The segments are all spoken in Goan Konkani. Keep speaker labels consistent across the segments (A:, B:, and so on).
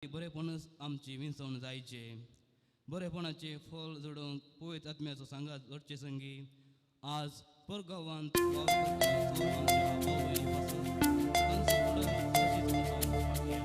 A: बरेपणच आमची विंचवण जायचे बरेपणाचे फळ जोडूंक पवित्र आत्म्याचो सांगात जोडचे संगी आज परगांवांत वावर करता सर्व आमच्या भाव भयणी पासून तांचो फुडार तशीच मागया.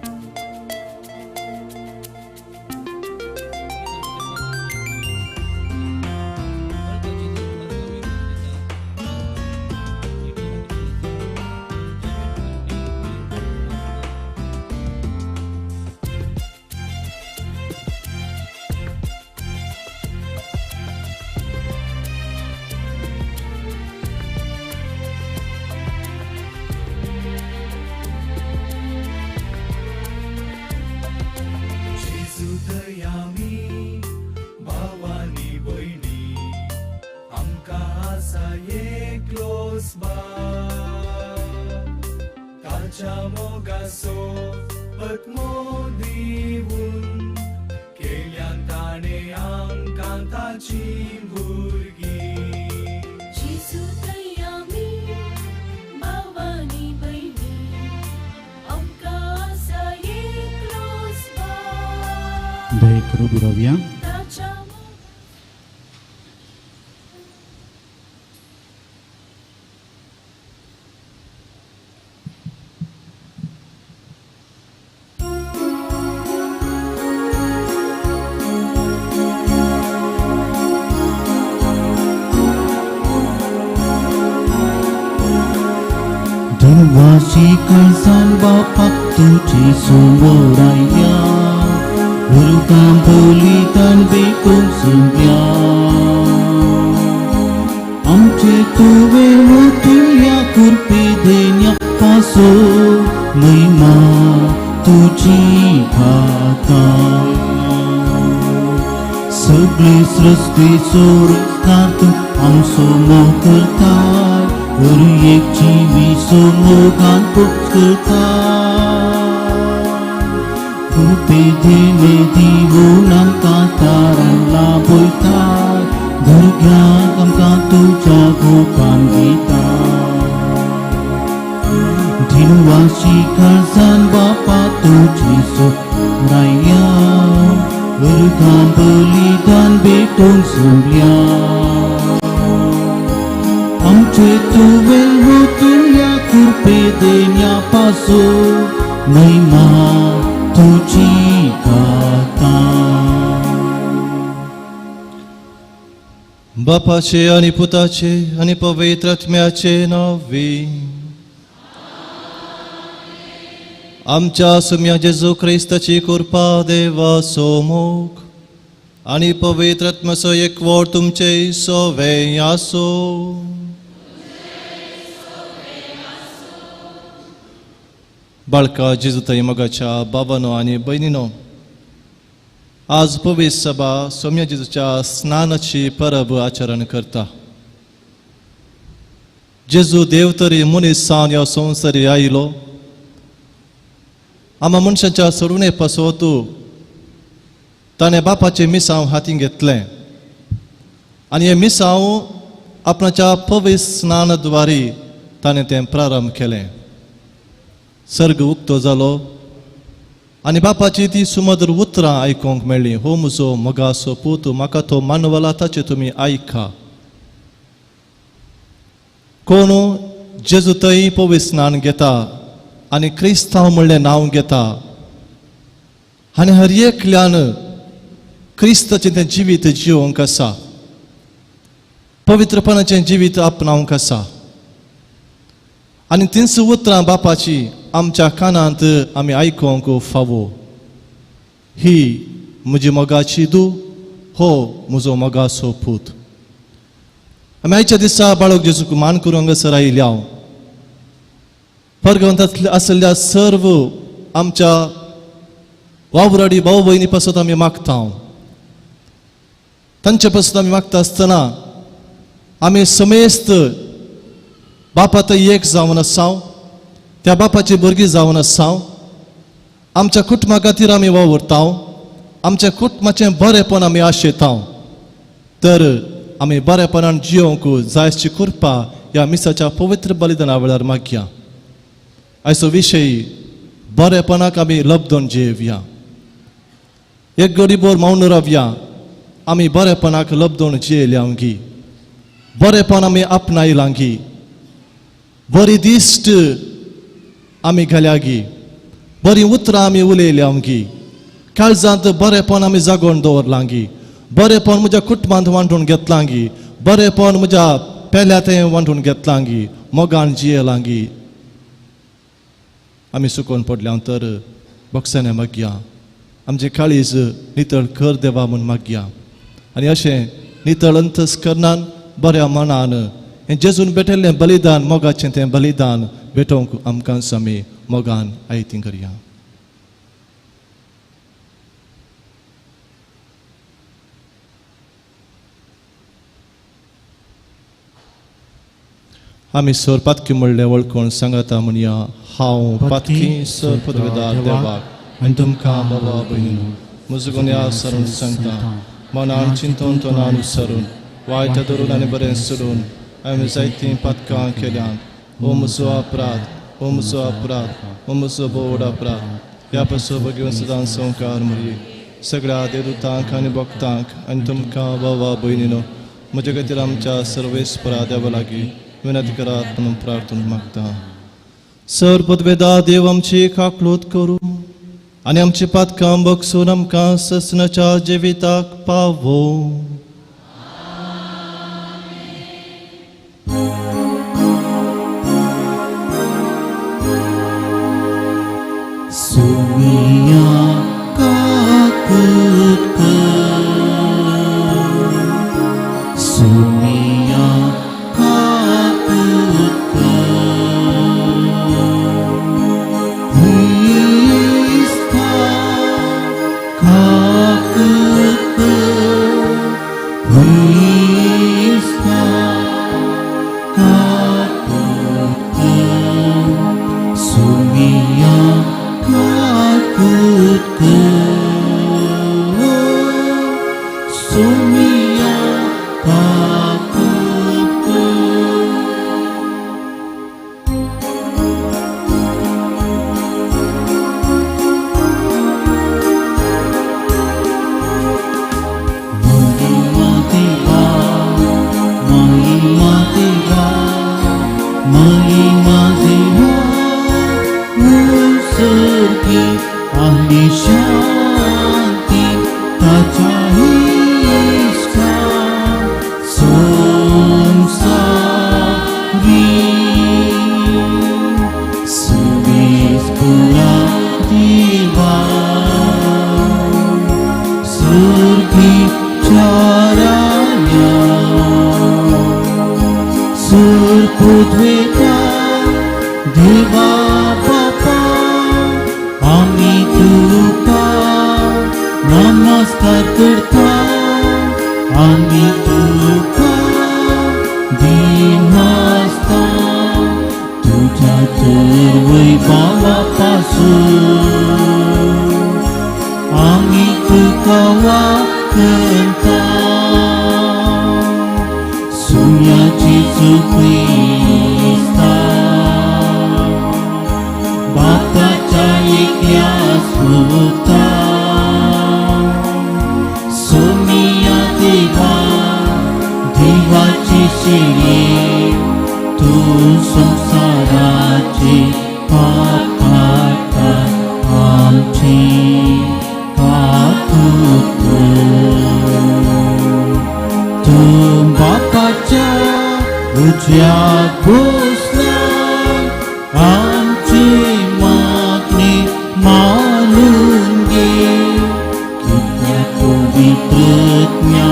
B: जेजू दयामी भावानी भयणी आमकां आसा एकलोच बाप ताच्या मोगासो आत्मो दिवन केल्यान ताणें आमकां ताची भुरगीं.
C: जेजू दयामी भावानी भयणी आमकां आसा एकलोच बाप
D: दये करू रावया.
C: ताच्या
D: देवाची काळजान बापा तुजी समोराया उर्गां बलिदान बेगून सुम्या आमचे तुवें मुतुल्या कुरपे देण्या पासो महिमा तुजी गाता. सगळी सृश्टी सोडता तूं आमचो मोग करता हर एक जिवी मोगान पोच करता कृपे देणे दिवन आमकां तारण लाभयता भुरग्यांक आमकां तुज्या गोपान दिता. दिनवासी काळजान बापा तुजी सोराया अर्गां बलिदान भेटून सोडल्या आमचे तुवें तुल्या कृपे देण्या पासो महिमा तुजी गाता.
E: बापाचे आनी पुताचे आनी पवित्र आत्म्याचे नांवी. आमच्या सुम्या जेजू क्रिस्ताची कृपा देवाचो मोग आनी पवित्र आत्म्याचो एकवट तुमचे सवे आसो. बाळका जेजू ताई मोगाच्या बाबानो आनी भयणीनो, आज पवित्र सभा सोम्या जेजूच्या स्नानाची परब आचरण करता. जेजू देव तरी मनीस जावन ह्या संवसारी आयलो. आमा मनशाच्या सोडूने पासत ताणें बापाचें मिसांव हातीन घेतलें आनी हें मिसांव आपणाच्या पवित्र स्नानाद्वारी ताणें तें प्रारंभ केलें. सर्ग उक्तो जालो आनी बापाची ती सुमधुर उतरां आयकूंक मेळ्ळीं. हो म्हजो मोगाचो पूत, म्हाका तो मानवला, ताचें तुमी आयका. कोण जेजू थंय पवित्र स्नान घेता आनी क्रिस्तांव म्हणलें नांव घेता आनी हर एकल्यान क्रिस्ताचें तें जिवीत जिवंक आसा, पवित्रपणाचें जिवीत आपणावंक आसा आनी तींच उतरां बापाची आमच्या कानांत आमी आयकूंक फावो. ही म्हजी मोगाची दू, हो म्हजो मोगाचो पूत. आमी आयच्या दिसा बाळक जेजूक मान करूंक हांगासर आयिल्ल्या हांव परगवंतांतल्या आशिल्ल्या सर्व आमच्या वावराडी भाव भयणी पासत आमी मागता. तांचे पासत आमी मागता आसतना आमी समेस्त बापा थंय एक जावन आसाव, त्या बापाची भुरगीं जावन आसाव. आमच्या कुटुंबा खातीर आमी वावुरता, आमच्या कुटुंबाचें बरेपण आमी आशेता. तर आमी बरेपणान जियोवंक जायची कृपा ह्या मिसाच्या पवित्र बलिदाना वेळार मागया. आयचो विशय बरेपणाक आमी लब्दोन जियेवया. एक गरीबोर मावन रावया आमी बरेपणाक लब्दोन जियेल्यांगी बरेपण आमी आपणायलांगी बरी दिश्ट आमी घाल्यागी बरीं उतरां आमी उलयल्यांगी काळजांत बरेपण आमी जागोवन दवरलांगी बरेपण म्हज्या कुटुंबांत वांटून घेतलांगी बरेपण म्हज्या पेल्या तें वांटून घेतलांगी मोगान जियेलांगी आमी सुकोवन पडल्या तर बक्षाने मागया आमचे काळीज नितळ कर देवा म्हूण मागया आनी अशें नितळ अंतस्करणान बऱ्या मनान हें जेजून भेटयल्लें बलिदान मोगाचें तें बलिदान भेटोवंक आमकां आमी मोगान आयती करया. आमी सर पातकी म्हणलें वळखून सांगता म्हणया हांव पातकी सर पदवेदार देवाक आनी तुमकां बाबा भयणीनो म्हजो गुन्यांव सरून सांगता मनान चिंतून तोंडान विसरून वायट धरून आनी बरें सोडून हांवें जायतीं पातकां केल्यांत. हो म्हजो अपराध, हो म्हजो अपराध, हो म्हजो भोव अपराध. ह्या पासून भगीवन सदां संवकार मरये सगळ्या देवदूतांक आनी भक्तांक आनी तुमकां बाबा भयणीनो म्हजे खातीर आमच्या सर्वेस्परा देवा लागीं विनंती करात म्हणून प्रार्थना मागता. सर पदवेदा देव आमची काकलूत करूं आनी आमची पातकां बगसून आमकां ससनाच्या जिविताक पावोवं.
D: सुमिया काकूत कर, सुमिया काकूत कर, क्रिस्ता काकूत कर, क्रिस्ता काकूत कर, सुमिया काकूत कर, सुमिया काकूत कर. महिमा देवा, महिमा देवा, महिमा देवा, उत्सर्गी आणि शांती ताच्या इश्टा संसारी सुवेशपुरा देवा सुर्गी चाराया सुरपुद्वेता देवा बापा आमी तुका नमस्कार करता आमी तुका दिनासता तुझ्या तर बाबा पासून आमी तुका वाकता सुम्याची क्रिस्ता बापाच्या एकल्या सुता सोमिया देवा देवाची शिडी तू संसाराचे पाप काडटा आमची काकूत कर. तूं बापाच्या उजव्याक बसला आमची मागणी मानून घे कित्याक पवित्रज्ञा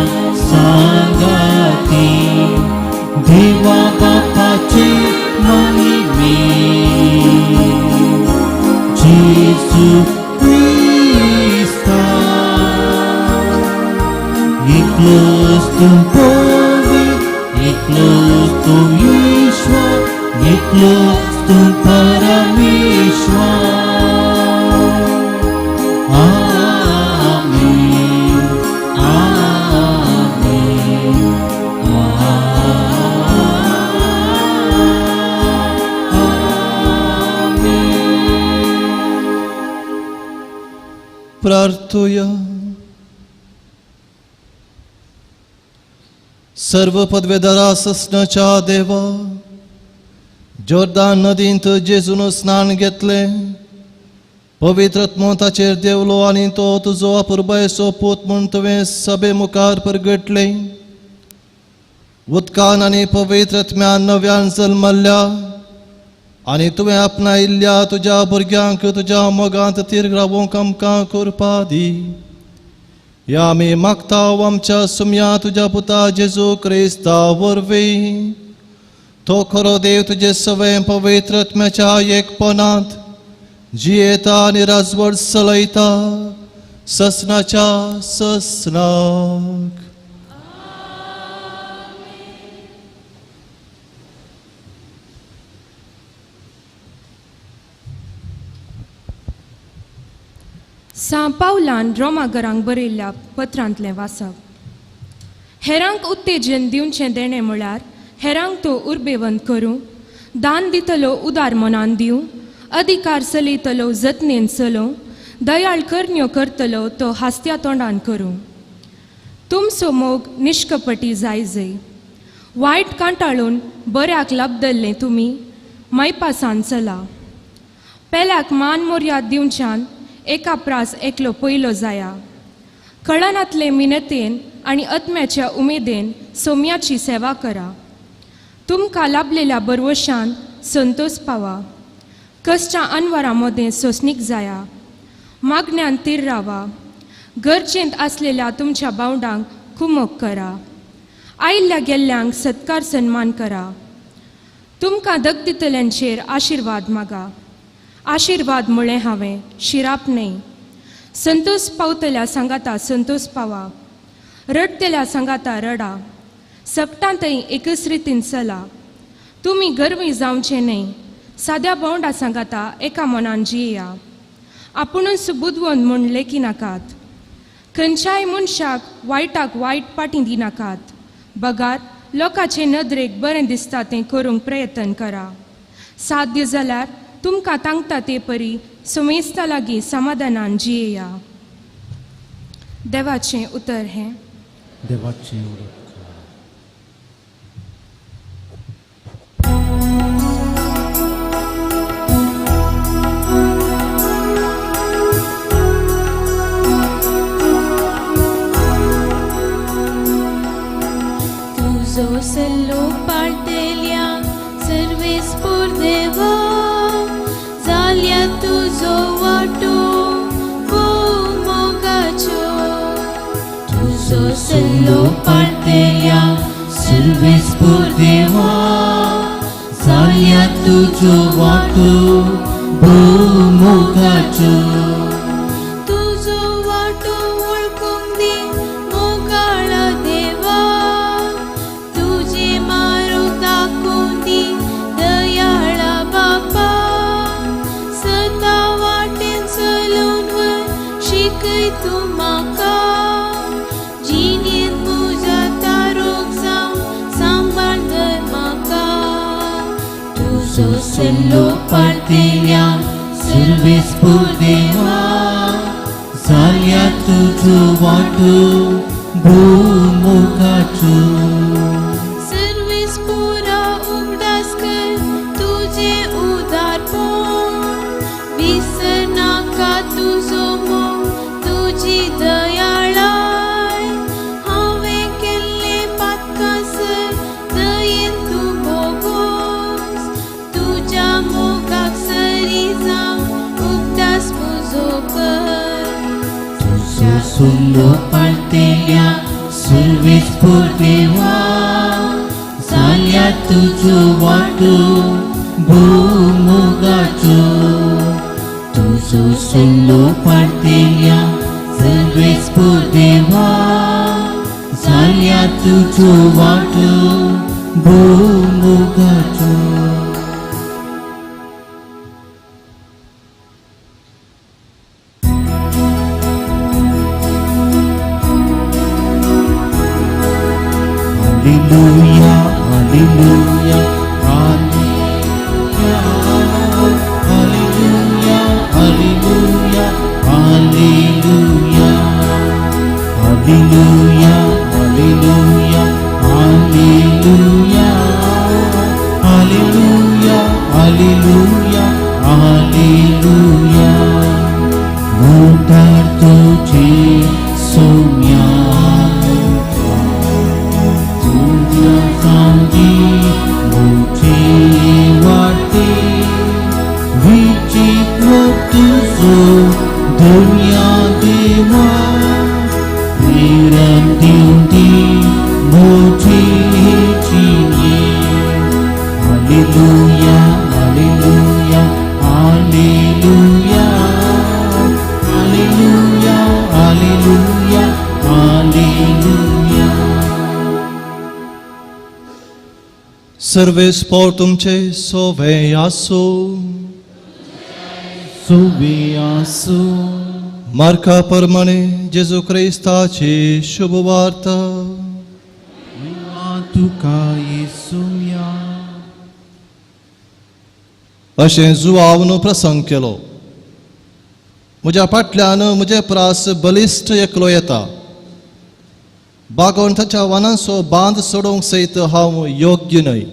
D: सांगाती देवा बापाचे महिमे जेजू क्रिस्ता एकलोच तूं पवित्र, एकलोच तूं ईश्वर, एकलोच तूं परमेश्वर. आमेन, आमेन, आमेन.
E: प्रार्थुया. सर्व पदवेदारा ससनाच्या देवा, जोर्दान नदींत जेजून स्नान घेतलें, पवित्र आत्मो ताचेर देंवलो आनी तो तुजो अपुरबायेचो पूत म्हूण तुवें सभे मुखार परगटलें. उदकान आनी पवित्र आत्म्यान नव्यान जल्मल्ल्या आनी तुवें आपणायिल्ल्या तुज्या भुरग्यांक तुज्या मोगांत तीर रावोंक आमकां कृपा दी. ह्या आमी मागता आमच्या सुम्या तुज्या पुता जेजू क्रिस्ता वरवीं. तो खरो देव तुजे सवय पवित्र आत्म्याच्या एकपणांत जियेता आनी राजवट चलयता ससनाच्या ससनाक.
F: सां पावलान रोमागरांक बरयल्ल्या पत्रांतलें वाचप. हेरांक उत्तेजन दिवचें देणें म्हळ्यार हेरांक तो उर्बेवंत करूं, दान दितलो उदार मनान दिवं, अधिकार चलयतलो जतनेन चलोवं, दयाळ करण्यो करतलो तो हास्त्या तोंडान करूं. तुमचो मोग निश्कपटी जाय जय, वायट कांटाळून बऱ्याक लाबदल्लें तुमी मायपासान चला. पेल्याक मान मोर्याद दिवच्यान एका प्रास एकलो पयलो जाया. कळनातले मिनतेन आनी आत्म्याच्या उमेदीन सोम्याची सेवा करा. तुमकां लाभलेल्या बरवशान संतोष पावा. कसच्या अनवरा मदें सोंसणीक जाया. मागण्यान तीर रावा. गरजेंत आसलेल्या तुमच्या बावडांक कुमोक करा. आयिल्ल्या गेल्ल्यांक सत्कार सन्मान करा. तुमकां दग दितल्यांचेर आशिर्वाद मागा. आशिर्वाद म्हळें हांवें, शिराप न्हय. संतोष पावतल्या सांगाता संतोष पावा, रडटल्या सांगाता रडा. सगटांतय एकच रितीन चला. तुमी गर्वी जावचें न्हय. साद्या बोंडा सांगाता एका मनान जिया. आपुणूच बुदवंत म्हूण लेखिनाकात. खंयच्याय मनशाक वायटाक वायट पाटी दिनाकात. बगार लोकांचे नदरेक बरें दिसता तें करूंक प्रयत्न करा. साध्य जाल्यार तुमकां तांकता ते परी सुमेस्ता लागीं समाधानान जियेया. देवाचें उतर हें.
D: देवाचें उतर.
C: तुजो सल्लो पाळटेल्या सर्वेस्पोर देवा, जाल्या तुजो वाटो भोव मोगाचो. तुजो सल्लो पाळटेल्या
D: सर्वेस्पोर देवा, जाल्या तुजो वाटो भोव मोगाचो.
C: तुजो वाटो वळखूंक दी मोगाळा देवा, तुजे मारो दाखोवन दी दयाळा बापा. सदा वाटेन चलोवन व्हर शिकय तूं म्हाका, जिणेंत म्हज्या तारोक जावं सांबाळ धर म्हाका.
D: तुजो सल्लो पाळटेल्या सर्वेस्पोर देवा, जाल्या तुजो वाटो भोव मोगाचो.
C: सर्वेस्पोरा उगडास कर तुजें उदारपण, विसरनाका तुजो मोग तुजी दयाळाय. हांवें केल्लें पातकां सर दयेन तूं भोगोस, तुज्या मोगाक सरी जावं उगडास म्हजो कर.
D: तुजो सल्लो पाळटेल्या सर्वेस्पोर देवा, जाल्या तुजो वाटो भोव मोगाचो. तुजो सल्लो पाळटेल्या सर्वेस्पोर देवा, जाल्या तुजो वाटो भोव मोगाचो. Hallelujah, hallelujah, hallelujah, hallelujah, hallelujah, hallelujah, hallelujah, hallelujah. तुजी सोम्या तुज्या जावंदी म्हजी वाटे विचित्र तुजो दुनिया देवा प्रेरण दिवंदी म्हजी जिणे. Hallelujah, hallelujah, hallelujah, hallelujah, hallelujah, hallelujah.
E: सर्वेस्पोर तुमचे सोवे आसूं.
D: सुवे आसूं.
E: मार्का प्रमाणे जेजू क्रिस्ताची शुभ वार्ता.
D: महिमा तुका येसुया.
E: अशें जुवावन प्रसंग केलो, म्हज्या फाटल्यान म्हजे प्रास बलिश्ट एकलो येता, बागोवन ताच्या वानांचो बांद सोडोवंक सयत हांव योग्य न्हय.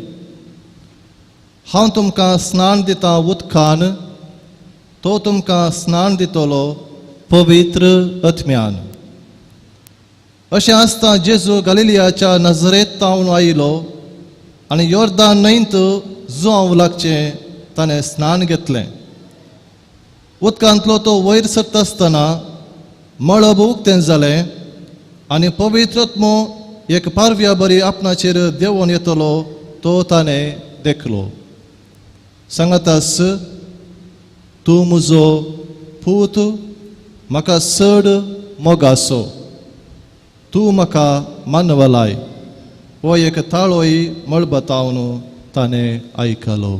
E: हांव तुमकां स्नान दितां उदकान, तो तुमकां स्नान दितलो पवित्र आत्म्यान. अशें आसता जेजू गालिलियाच्या नजरेंत तावन आयलो आनी योर्दान न्हंयत जुआंव लागचें ताणें स्नान घेतलें. उदकांतलो तो वयर सरता आसतना मळब उक्तें जालें आनी पवित्र आत्मो एक पारव्या बरी आपणाचेर देंवोन येतलो तो ताणें देखलो. सांगातास, तूं म्हजो पूत, म्हाका चड मोगासो, तूं म्हाका मानवलाय. हो एक ताळोय मळबातावन ताणें आयकलो.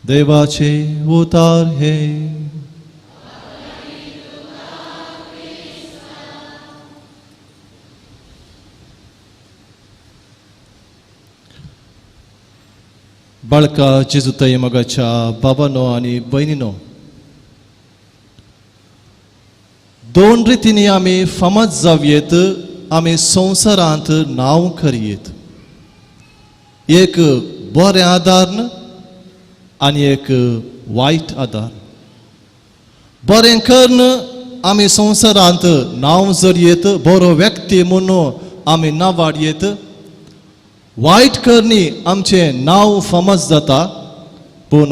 E: देवाचे उतार हे. बाळका जेजुताई मोगाच्या बाबानो आनी भयणीनो, दोन रितींनी आमी फामाद जावयेत, आमी संवसारांत नांव करयेत. एक बरें आदार आनी एक वायट आदार. बरें करून आमी संवसारांत नांव जरयेत, बरो व्यक्ती म्हणून आमी नांवाडयेत. वायट करणी आमचें नांव फामाद जाता, पूण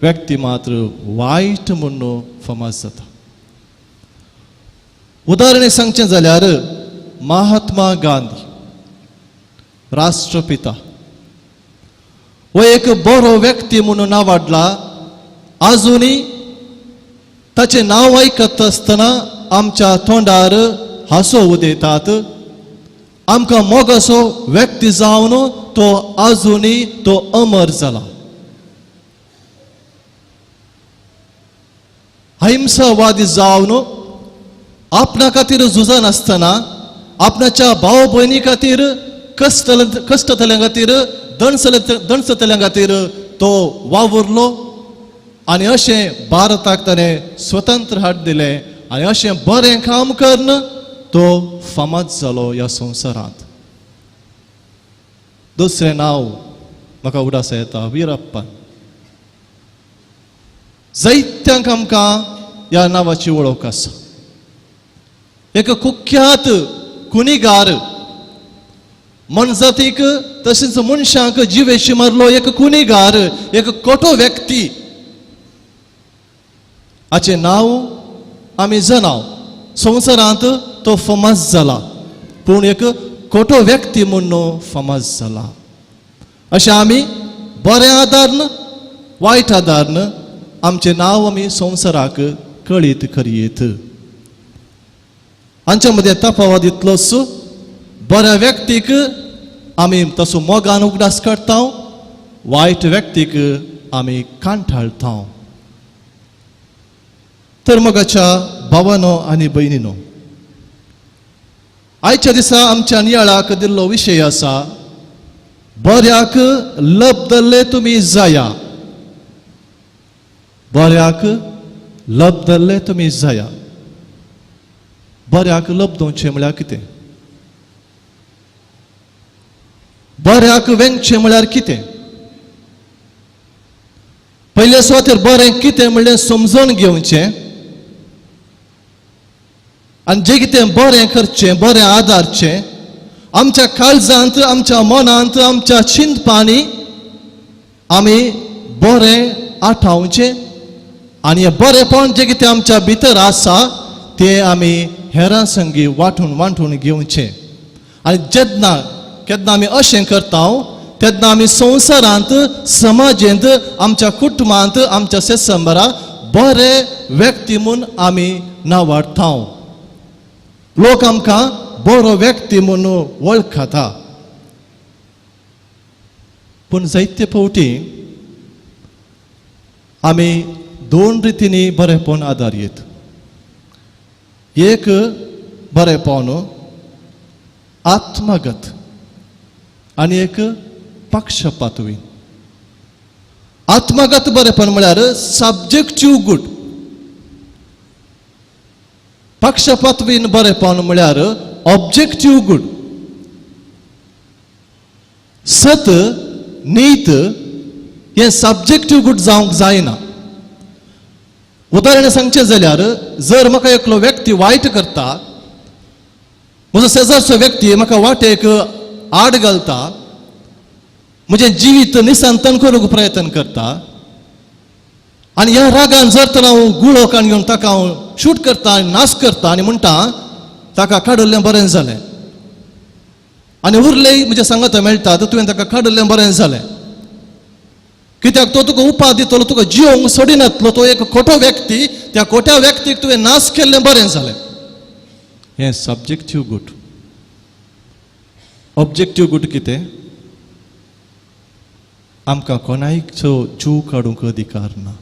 E: व्यक्ती मात्र वायट म्हणून फामाद जाता. उदाहरण सांगचें जाल्यार महात्मा गांधी राष्ट्रपिता हो एक बरो व्यक्ती म्हणून नांवाडला. आजुनूय ताचें नांव आयकत आसतना आमच्या तोंडार हांसो उदयतात. आमकां मोगासो व्यक्ती जावन तो आजुनूय तो अमर जाला. अहिंसावादी जावन आपणा खातीर झुजनासतना आपणाच्या भाव भयणी खातीर कश्टतल्या खातीर दणसतल्या खातीर तो वावुरलो आनी अशें भारताक ताणें स्वतंत्र हाड दिलें आनी अशें बरें काम करून तो फामाद जालो ह्या संवसारांत. दुसरें नांव म्हाका उडास येता, वीरप्पन. जायत्यांक आमकां ह्या नांवाची वळख आसा. एक कुख्यात कुनिगार, मनजातीक तशेंच मनशांक जिवेशी मारलो एक कुनिगार, एक कोटो व्यक्ती. हाचें नांव आमी जाणाव, संवसारांत तो फामाद जाला, पूण एक खोटो व्यक्ती म्हणून फामाद जाला. अशें आमी बरें आदार वायट आदार आमचें नांव आमी संवसाराक कळीत करयेत. हांच्या मदें तफावत इतलोच, बऱ्या व्यक्तीक आमी तसो मोगान उगडास काडटा, वायट व्यक्तीक आमी कांठाळटा. तर मोगाच्या भावानो आनी भयणीनो, आयच्या दिसा आमच्या नियाळाक दिल्लो विशय आसा, बऱ्याक लब्दल्ले तुमी जाया. बऱ्याक लब्दल्ले तुमी जाया. बऱ्याक लब्दोवचें म्हळ्यार कितें? बऱ्याक वेंगचें म्हळ्यार कितें? पयले सुवातेर बरें कितें म्हणलें समजून घेवचें आनी जें कितें बरें करचें, बरें आदारचें, आमच्या काळजांत, आमच्या मनांत, आमच्या चिंतपांनी आमी बरें आठावचें आनी हें बरेंपण जें कितें आमच्या भितर आसा तें आमी हेरां संगी वांटून वांटून घेवचें. आनी जेन्ना केन्ना आमी अशें करता तेन्ना आमी संवसारांत, समाजेंत, आमच्या कुटुंबांत, आमच्या सेसंबरा बरे व्यक्ती म्हूण आमी नांवाडटा. लोक आमकां बरो व्यक्ती म्हूण वळखता. पूण जायते फावटी आमी दोन रितींनी बरेंपण आदार येत. एक बरेंपण आत्मगत आनी एक पक्षपातवी. आत्मगत बरेंपण म्हळ्यार सब्जेक्टीव गूड, पक्षपातवीन बरेंपण म्हळ्यार ऑब्जेक्टीव गूड. सत, नीत हें सब्जेक्टीव गूड जावंक जायना. उदाहरण सांगचें जाल्यार जर म्हाका एकलो व्यक्ती वायट करता, म्हजो शेजारचो व्यक्ती म्हाका वाटेक आड घालता, म्हजें जिवीत निसंतन करूंक प्रयत्न करता आनी ह्या रागान जर तर हांव गुळो काण घेवन ताका हांव शूट करता आनी नाश करता आनी म्हणटा ताका काडिल्लें बरें जालें आनी उरलें म्हजें सांगता मेळटा तर तुवें ताका काडिल्लें बरें जालें, कित्याक तो तुका उपाद दितलो, तुका जिवंक सोडिनातलो, तो एक खोटो व्यक्ती, त्या खोट्या व्यक्तीक तुवें नाश केल्लें बरें जालें. हें सब्जेक्टीव गूड. ऑब्जेक्टीव गूड कितें? आमकां कोणायचो जीव काडूंक अधिकार ना.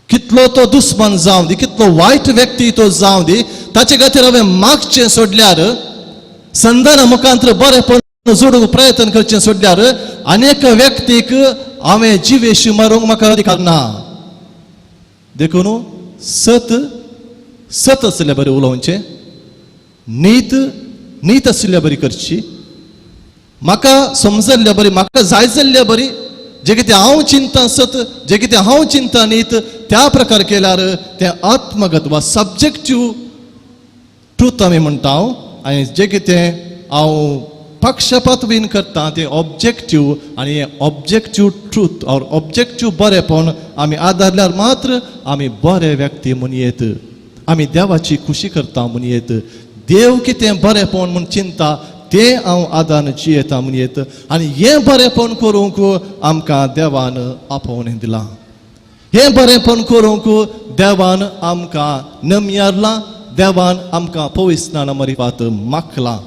E: कितलो तो दुस्मान जावं दी, कितलो वायट व्यक्ती तो जावं दी, ताचे खातीर हांवें मागचें सोडल्यार, संदाना मुखांत बरेंपण जोडूंक प्रयत्न करचें सोडल्यार अनेक व्यक्तीक हांवें जिवेशी मारूंक म्हाका अधिकार ना. देखून सत सत आशिल्ल्या बरें उलोवचें, नीत नीत आशिल्ल्या बरी करची, म्हाका समजल्ल्या बरी, म्हाका जाय जाल्ल्या बरी, जें कितें हांव चिंता सत, जें कितें हांव चिंता नीत, त्या प्रकार केल्यार तें आत्मगत वा सब्जेक्टीव ट्रूथ आमी म्हणटा. आनी जें कितें हांव पक्षपात बीन करता तें ऑब्जेक्टीव, आनी हें ऑब्जेक्टीव ट्रूथ ऑर ऑब्जेक्टीव बरेंपण आमी आदारल्यार मात्र आमी बरे व्यक्ती म्हूण येत, आमी देवाची खुशी करता म्हूण येत, देव कितें बरेंपण म्हूण चिंता तें हांव आदान जियेता म्हूण येत. आनी हें बरेंपण करूंक आमकां देवान आपोवणें दिलां, हें बरेंपण करूंक देवान आमकां नमयारलां, देवान आमकां पवित्र मरिपात माखलां.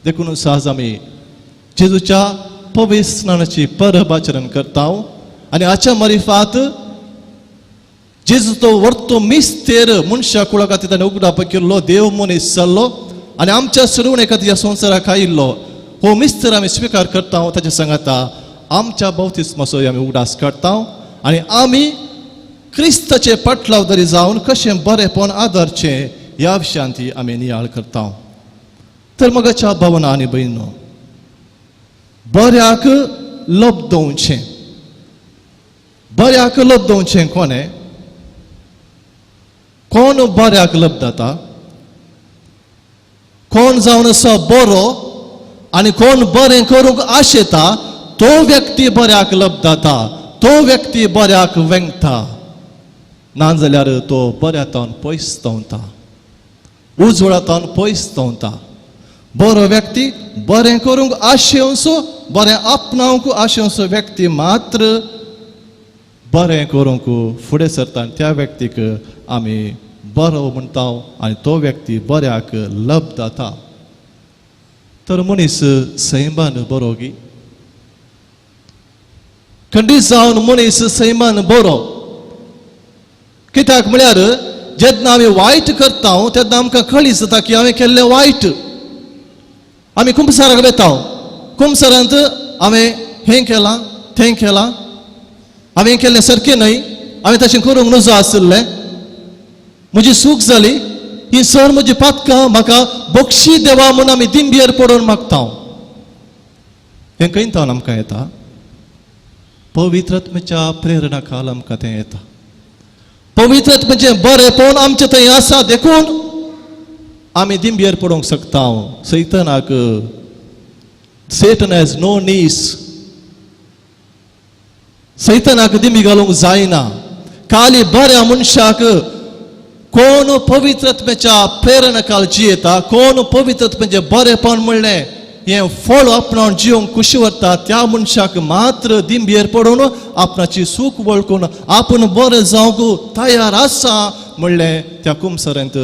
E: देखून सहज आमी जेजूच्या पवित्र स्नानाची परब आचरण करता आनी हाच्या मरिफात जेजू तो वर्तो मिस्तेर मनशा कुळा खातीर ताणें उगडाप केल्लो, देव मनीस जाल्लो आनी आमच्या सरुणे खातीर ह्या संवसाराक आयिल्लो. हो मिस्तेर आमी स्विकार करता, ताच्या सांगाता आमच्या बाप्तिस्माचो आमी उगडास काडटा आनी आमी क्रिस्ताचे पाटलावदारी जावन कशें बरेंपण आदारचें ह्या विशयांत आमी नियाळ करता. तर मगाच्या भावना आनी भयणो, बऱ्याक लब्दोवचें, बऱ्याक लब्दोवचें कोणें? कोण बऱ्याक लब्दता? कोण जावन आसा बरो आनी कोण बरें करूंक आशेता तो व्यक्ती बऱ्याक लब्दता, तो व्यक्ती बऱ्याक वेंगता, नाजाल्यार तो बऱ्या तावन पयस धांवता, उजवळा तावन पयस धांवता. बरो व्यक्ती बरें करूंक आशेवचो, बरें आपणावंक आशेवचो व्यक्ती मात्र बरें करूंक फुडें सरता आनी त्या व्यक्तीक आमी बरो म्हणटा आनी तो व्यक्ती बऱ्याक लब्दता. तर मनीस सैमान बरो गी? खंडीत जावन मनीस सैमान बरो. कित्याक म्हळ्यार जेन्ना आमी वायट करता तेन्ना आमकां कळी जाता की हांवें केल्लें वायट. आमी कुमसाराक वेता, कुमसारांत हांवें हें केलां तें केलां, हांवें केल्लें सारकें न्हय, हांवें तशें करूंक नजो आशिल्लें, म्हजी चूक जाली, ही सर म्हजी पातकां म्हाका बक्षी देवा म्हूण आमी दिंबियर पडून मागता. हें खंय तावन आमकां येता? पवित्र आत्म्याच्या प्रेरणा खाल आमकां तें येता. पवित्र आत्म्याचें बरेंपण आमचें थंय आसा, देखून आमी दिंबयेर पडोवंक शकता सैतनाक. Satan has no knees. सैतनाक दिंबी घालूंक जायना. खाली बऱ्या मनशाक कोण पवित्र आत्म्याच्या प्रेरणा खाल जियेता, कोण पवित्र आत्म्याचें बरेंपण म्हणलें हें फळ आपणावन जिवंक खुशी व्हरता, त्या मनशाक मात्र दिंबयेर पडून आपणाची सूख वळखून आपूण बरें जावंक तयार आसा म्हणलें त्या कुमसरेंत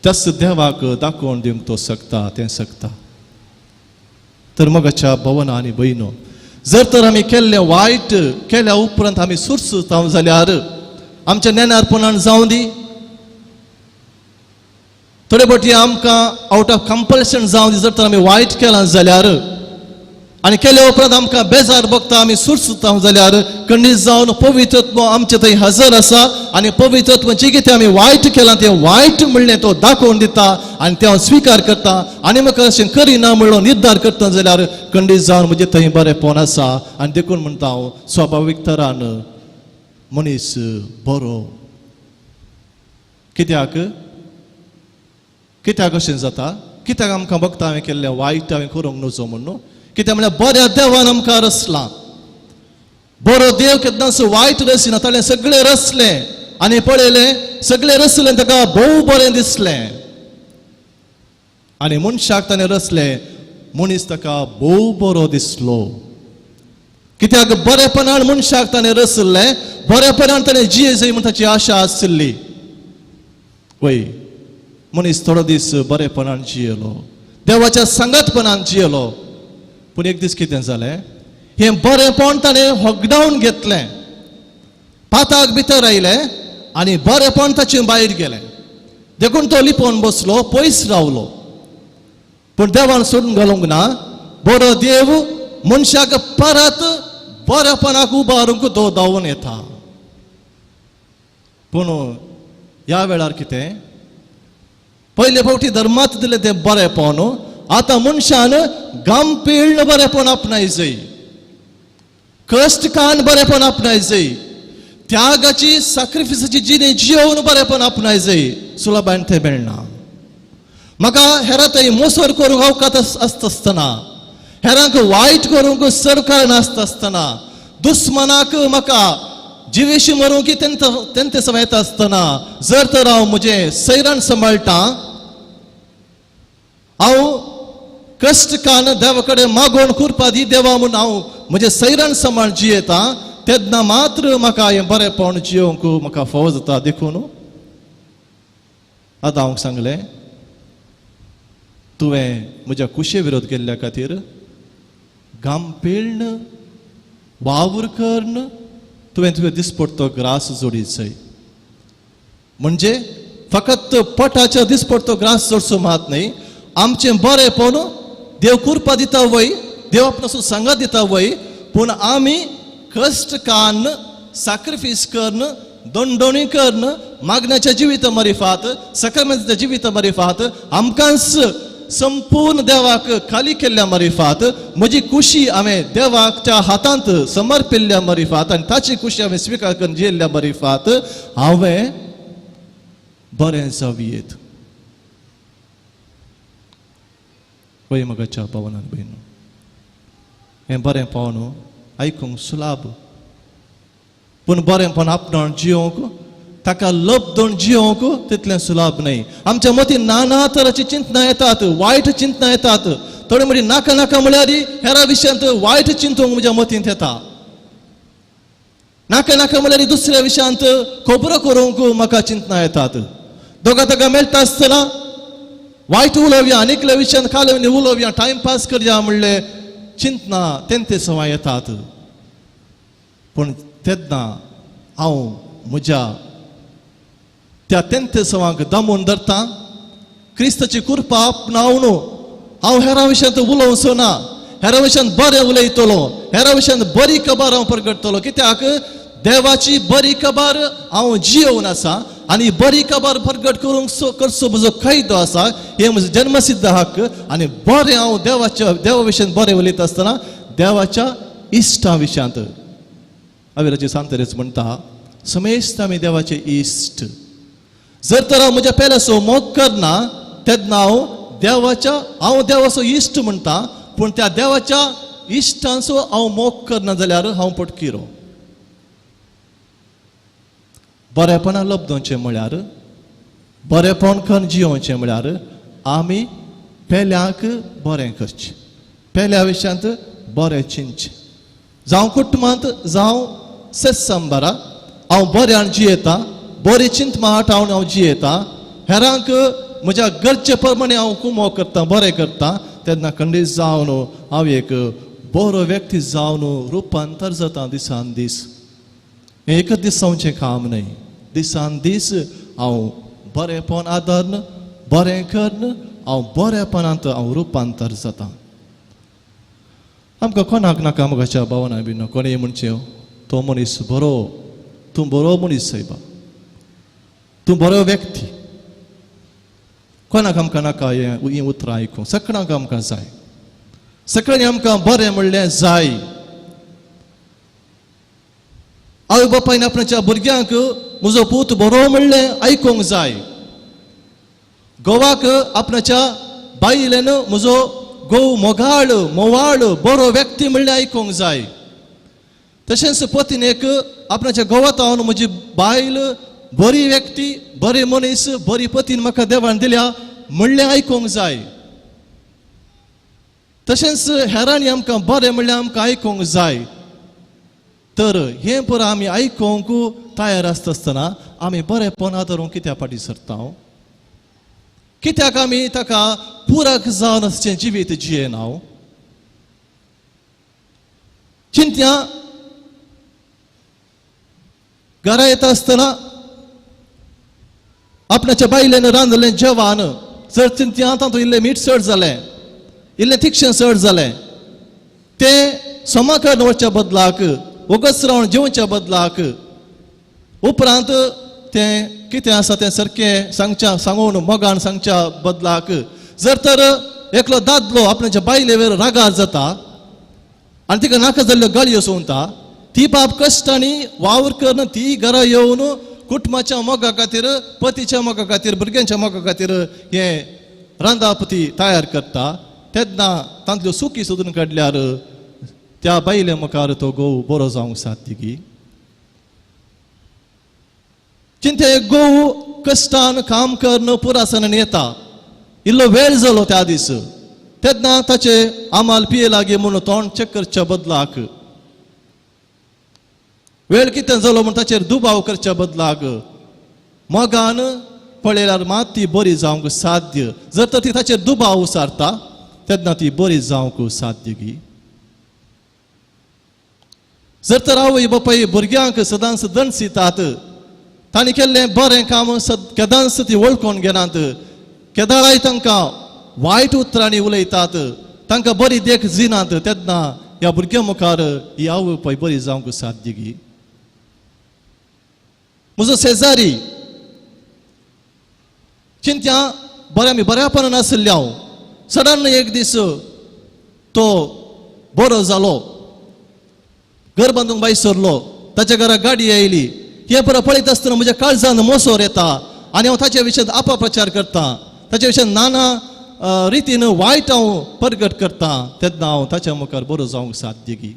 E: त्याच देवाक दाखोवन दिवंक तो शकता, तें शकता. तर मोगाच्या भवना आनी भयणो, जर तर आमी केल्लें वायट केल्या उपरांत आमी सुरसुताव जाल्यार आमच्या नेणारपणान जावं दी, थोडे फावटी आमकां आवट ऑफ कंपल्शन जावं दी, जर तर आमी वायट केलां जाल्यार आनी केल्या उपरांत आमकां बेजार भोगता, आमी सुरसुताव जाल्यार खंडीत जावन पवित्रत्व आमचे थंय हजर आसा आनी पवित्रत्व जें कितें आमी वायट केलां तें वायट म्हणलें तो दाखोवन दिता आनी तें हांव स्विकार करता आनी म्हाका अशें करिना म्हणलो निर्धार करता जाल्यार खंडीत जावन म्हजें थंय बरेंपण आसा. आनी देखून म्हणटा हांव, स्वाभावीक तरान मनीस बरो. कित्याक कित्याक अशें जाता? कित्याक आमकां भोगता हांवें केल्लें वायट हांवें करूंक नजो म्हणून? कित्याक म्हळ्यार बऱ्या देवान आमकां रचलां. बरो देव केन्नाच वायट रचिना. ताणें सगळें रचलें आनी पळयलें सगळें रचलें ताका भोव बरें दिसलें आनी मनशाक ताणें रचलें, मनीस ताका भोव बरो दिसलो. कित्याक बरेपणान मनशाक ताणें रचलें, बरेपणान ताणें जिये जाय म्हूण ताची आशा आशिल्ली. वय मनीस थोडो दीस बरेपणान जियेलो, देवाच्या सांगातपणान जियेलो, पूण एक दीस कितें जालें, हें बरेंपण ताणें होगडावन घेतलें, पाताक भितर आयलें आनी बरेंपण ताचें भायर गेलें. देखून तो लिपोवन बसलो, पयस रावलो. पूण देवान सोडून घालूंक ना. बरो देव मनशाक परत बरेपणाक उबारूंक तो धांवून येता. पूण ह्या वेळार कितें, पयले फावटी धर्मांत दिलें तें बरेंपण, आतां मनशान गांभीर्य बरेंपण आपणाय जाय, कश्ट कान बरेंपण आपणाय जाय, त्यागाची साक्रिफिसाची जिणे जियोवन बरेंपण आपणाय जाय. सुलभायन तें मेळना. म्हाका हेरां थंय मोसर करूंक अवकात आसता आसतना, हेरांक वायट करूंक सरकार नासता आसतना, दुस्मनाक म्हाका जिवेशी मरूंक की तेंते समय येता आसतना, जर तर हांव म्हजें सैराण सांबाळटा, हांव कश्ट कान देवा कडेन मागोवन कुरपा दी देवा म्हूण हांव म्हजें सैराण सांबाळ जियेता, तेन्ना मात्र म्हाका हें बरेंपण जियोवंक म्हाका फावो जाता. देखून आतां हांव सांगलें, तुवें म्हज्या कुशे विरोध केल्ल्या खातीर गांभीर्ण वावर करून तुवें तुवें दिसपडतो ग्रास जोडीत जाय. म्हणजे फकत पोटाच्या दिसपडतो ग्रास जोडचो मात न्हय, आमचें बरेंपण देव कुरपा दिता वय, देव आपणासून सांगात दिता वय, पूण आमी कश्ट कान साक्रिफीस करून दोंडोणी करून मागण्याच्या जिविता मरिफात, सक्रमेंताच्या जिविता मरिफात, आमकांच संपूर्ण देवाक खाली केल्ल्या मरिफात, म्हजी खुशी हांवें देवाच्या हातांत समर्पिल्ल्या मरिफात आनी ताची खुशी हांवें स्विकार करून जियेल्ल्या मरिफात हांवें बरें जावयेत. वय म्हज्या पावनान भयणू, हें बरें पावन आयकूंक सुलाभ, पूण बरेंपण आपणावन जियोवंक, ताका लब्दोन जियोवंक तितलें सुलाभ न्हय. आमच्या मतीन नाना तराची चिंतनां येतात, वायट चिंतनां येतात. थोडे म्हणटी नाका नाका म्हळ्यार हेरा विशयांत वायट चिंतूंक म्हज्या मतींत येता. नाका नाका म्हळ्यार दुसऱ्या विशयांत खबरो करूंक म्हाका चिंतनां येतात. दोगा ताका मेळटा आसतना वायट उलोवया, आनी एकल्या विशयांत काल उलोवया, टायमपास करया म्हणलें चिंतना तेंते सवाय येतात. पूण तेन्ना हांव म्हज्या त्या तेंते सवांक दमून धरता, क्रिस्ताची कृपा आपणावन हांव हेरा विशयांत उलोवचो ना, हेरा विशयांत बरें उलयतलो, हेरा विशयांत बरी खबर हांव परगटतलो. कित्याक देवाची बरी खबर हांव जियोवन आसा आनी बरी खबर परगट करूंक करचो म्हजो कायदो आसा, हें म्हजो जन्मसिद्ध हक्क. आनी बरें हांव देवाच्या देवा विशयांत बरें उलयता आसतना देवाच्या इश्टा विशयांत, आवेराची सांतरेच म्हणटा, समेस्त आमी देवाचे इश्ट. जर तर हांव म्हज्या पेल्याचो मोग करना तेन्ना हांव देवाच्या, हांव देवाचो इश्ट म्हणटा, पूण त्या देवाच्या इश्टांचो हांव मोग करना जाल्यार हांव पटकिरो. बरेपणां लब्दोवचें म्हळ्यार, बरेपण करून जियोवचें म्हळ्यार आमी पेल्याक बरें करचें, पेल्या विशयांत बरें चिंतचें. जावं कुटुंबांत जावं सेत्संबरा हांव बऱ्यान जियेता, बरी चिंत हांव हांव जियेता, हेरांक म्हज्या गरजे प्रमाणे हांव कुमो करता, बरें करता, तेन्ना खंडीत जावन हांव एक बरो व्यक्ती जावन रुपांतर जाता दिसान दीस. हें एकच दीस जावचें काम न्हय, दिसान दीस हांव बरेपण आदारून बरें करून हांव बरेपणांत हांव रुपांतर जाता. आमकां कोणाक नाका मोगाच्या भावना बीन कोणेय म्हणचें तो मनीस बरो, तूं बरो मनीस सायबा, तूं बरो व्यक्ती. कोणाक आमकां नाका हीं उतरां आयकूंक, सगळ्यांक आमकां जाय, सगळ्यांनी आमकां बरें म्हणलें जाय. आवय बापायन आपणाच्या भुरग्यांक म्हजो पूत बरो म्हणलें आयकूंक जाय. घोवाक आपणाच्या बायलेन म्हजो घोव मोगाळ मोवाळ बरो व्यक्ती म्हणलें आयकूंक जाय. तशेंच पतीन एक आपणाच्या घोवात हांव म्हजी बायल बरी व्यक्ती, बरी मनीस, बरी पतीन म्हाका देवान दिल्या म्हणलें आयकूंक जाय. तशेंच हेरांनी आमकां बरें म्हणलें आमकां आयकूंक जाय. तर हें पुरो आमी आयकूंक तयार आसता आसतना आमी बरेपण आदरूंक कित्याक फाटीं सरता? कित्याक आमी ताका पुरक जावन आसचें जिवीत जियेना? चिंत्या घरा येता आसतना आपणाच्या बायलेन रांदलें जेवण, जर चिंत्या तातूंत इल्लें मीठ चड जालें, इल्लें तिक्षें चड जालें, तें समा करून वचच्या बदलाक, वगच रावन जेवच्या बदलाक, उपरांत तें कितें आसा तें सारकें सांगच्या, सांगून मोगान सांगच्या बदलाक, जर तर एकलो दादलो आपणाच्या बायले वयर रागार जाता आनी तिका नाका जाल्ल्यो गाळयो सोंवता, ती बाप कश्टांनी वावर करून ती घरा येवन कुटुंबाच्या मोगा खातीर, पतीच्या मोगा खातीर, भुरग्यांच्या मोगा खातीर हें रांदाप ती तयार करता, तेन्ना तांतल्यो सुकी सोदून काडल्यार त्या बायले मुखार तो घोव बरो जावंक साध्य गी? चिंते घोव कश्टान काम करून पुरासनान येता, इल्लो वेळ जालो त्या दीस, तेन्ना ताचे आमाल पिये लागीं म्हणून तोंड चेक करच्या बदलाक, वेळ कितें जालो म्हूण ताचेर दुबाव करच्या बदलाक, मोगान पळयल्यार मात ती बरी जावंक साध्य. जर तर ती ताचेर दुबाव उसारता तेन्ना ती बरी जावंक साध्य गी? जर तर आवय बापाय भुरग्यांक सदांच दणसितात, तांणी केल्लें बरें काम केदांच ती वळखून घेनात, केदाळाय तांकां वायट उतरांनी उलयतात, तांकां बरी देख दिनात, तेन्ना ह्या भुरग्यां मुखार ही आवय बापाय बरी जावंक साध्य गी? म्हजो शेजारी चिंत्या बऱ्या आमी बऱ्यापणान आशिल्ले हांव, सडन एक दीस तो बरो जालो, घर बांदूंक भायर सरलो, ताच्या घरा गाडी आयली. हें पुरो पळयत आसतना म्हज्या काळजान मोसोर येता आनी हांव ताच्या विशयांत अपप्रचार करता, ताच्या विशयांत नाना रितीन वायट हांव परगट करता, तेन्ना हांव ताच्या मुखार बरो जावंक साध्य गी?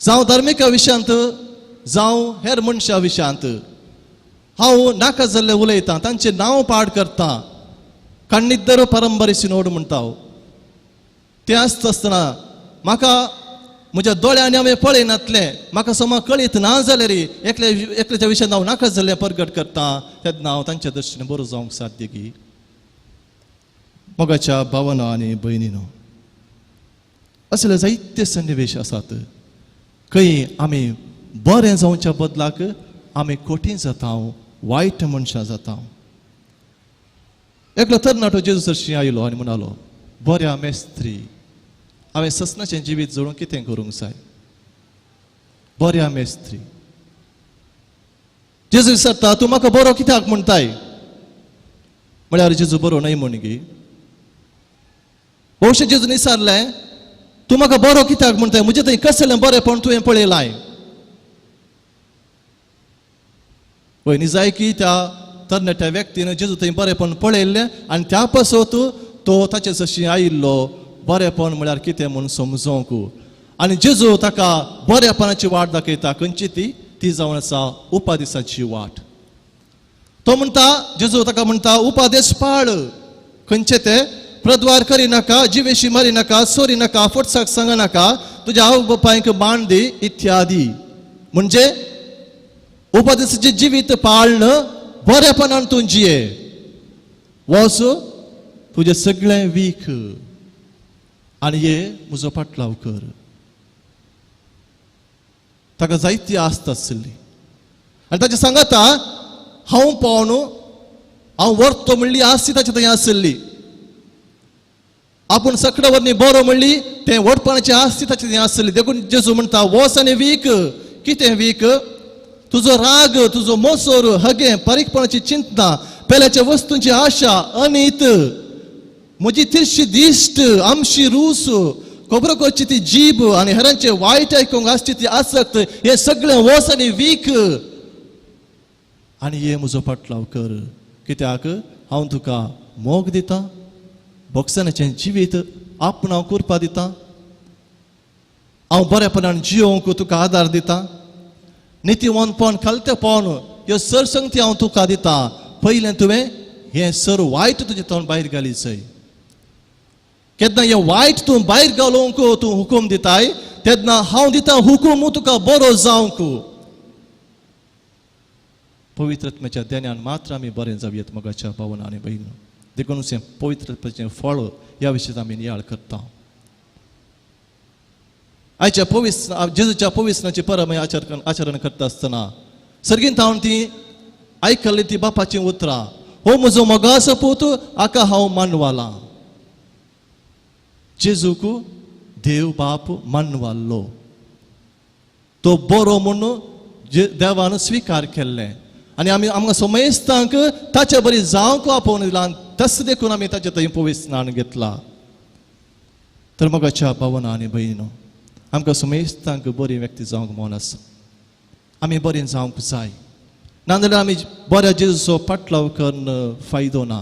E: जावं धार्मिका विशयांत, जावं हेर मनशा विशयांत हांव नाका जाल्लें उलयतां, तांचें नांव पाड करता, कण्णिद्दर परंपरे सिनोड म्हणटा हांव. तें आसता आसतना म्हाका म्हज्या दोळ्यांनी हांवें पळयनातलें, म्हाका समा कळीत ना जाल्यार एकल्या एकल्याच्या विशयांत हांव नाका जाल्लें परगट करता, तेन्ना हांव तांच्या दृश्टीन बरो जावंक साध्य गी? मोगाच्या भावना आनी भयणीनो, असले जायते सन्निवेश आसात खंय आमी बरें जावच्या बदलाक आमी कठीण जाता, वायट मनशां जाता. एकलो तरणाटो जेजू सरशी आयलो आनी म्हणालो, बऱ्या मेस्त्री, हांवें ससनाचें जिवीत जोडूंक कितें करूंक जाय? बऱ्या मेस्त्री. जेजू विचारता, तूं म्हाका बरो कित्याक म्हणटाय? म्हळ्यार जेजू बरो न्हय म्हण गी? भोवशे जेजून विचारलें, तूं म्हाका बरो कित्याक म्हणटाय? म्हजें थंय कसलें बरेंपण तुवें पळयलां? वय जाय की त्या तरणाट्या व्यक्तीन जेजू थंय बरेंपण पळयल्लें आनी त्या पासत तो ताचे जशी आयिल्लो बरेंपण म्हळ्यार कितें म्हूण समजोंक. आनी जेजू ताका बरेपणाची वाट दाखयता. खंयची ती? ती जावन आसा उपादेसाची वाट. तो म्हणटा, जेजू ताका म्हणटा, उपादेश पाळ. खंयचे ते? प्रद्वार करिनाका, जिवेशी मारिनाका, चोरी नाका, फोटसाक सांगनाका, तुज्या आवय बापायक मान दी इत्यादी. म्हणजे उपादेसाचें जिवीत पाळण बरेपणान तूं जिये, वच तुजें सगळें वीक आनी ये म्हजो पाटलाव कर. ताका जायती आस्त आसली आनी ताचे सांगाता हांव पावन हांव व्हरतो म्हणली आस्ती ताचे थंय आसली. आपूण सगळ्या वरनी बरो म्हणली तें व्हडपणाची आस्ती ताचे थंय आसली. देखून जेजू म्हणटा, वच आनी वीक. कितें वीक? तुजो राग, तुजो मोसोर, हगें, बारीकपणाची चिंतना, पेल्याच्या वस्तूंची आशा, अनीत, म्हजी तिरशी दिश्ट, आमशी रूस, खबरो करची ती जीब आनी हेरांचे वायट आयकूंक आसची ती आसक्त, हें सगळें वच आनी वीक आनी ये म्हजो पाटलाव कर. कित्याक हांव तुका मोग दितां, भोगसण्याचें जिवीत आपणाव करपा दितां, हांव बरेपणान जियोवंक तुका आदार दितां, नितीवंतपण खालतेपण ह्यो सरसंगती हांव तुका दितां. पयलें तुवें हें सर वायट तुजें तोंड भायर घाली चय. केन्ना हें वायट तूं भायर घालूंक तूं हुकूम दिताय तेन्ना हांव दितां हुकूम तुका बरो जावंक. पवित्र आत्म्याच्या देण्यान मात्र आमी बरें जावयेत मोगाच्या भावना आनी भयण. देखून हें पवित्र आत्म्याचें फळ ह्या विशयात आमी नियाळ करता. आयच्या पवित्र जेजूच्या पवित्रनाची परब आचरण करता आसतना सर्गींत हांव ती आयकल्ली ती बापाचीं उतरां, हो म्हजो मोगाचो पूत, हाका हांव मानवाला. जेजूक देव बाप मानवाल्लो, तो बरो म्हूण देवान स्विकार केल्लें आनी आमी आमकां समेस्तांक ताचे बरी जावंक आपोवन दिलां. तस देखून आमी ताचे थंय पवित्र स्नान घेतलां. तर मोगाच्या भावना आनी भयणो, आमकां समेस्तांक बरी व्यक्ती जावंक मन आसा. आमी बरी जावंक जाय, नाजाल्यार आमी बऱ्या जेजूचो पाटलाव करून फायदो ना.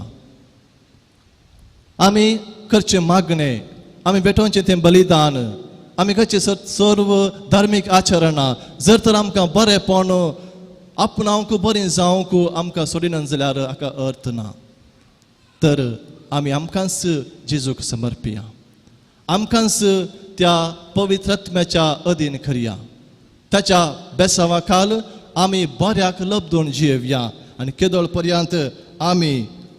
E: आमी करचें मागणें, आमी भेटोवचें तें बलिदान, आमी करचें सर्व धार्मीक आचरणां जर तर आमकां बरेंपण आपणावंक बरें जावंक आमकां सोडिना जाल्यार हाका अर्थ ना. तर आमी आमकांच जेजूक समर्पिया, आमकांच त्या पवित्र आत्म्याच्या अधीन करया. ताच्या बेसावा खाल आमी बऱ्याक लब्दून जियेवया आनी केदोळ पर्यंत आमी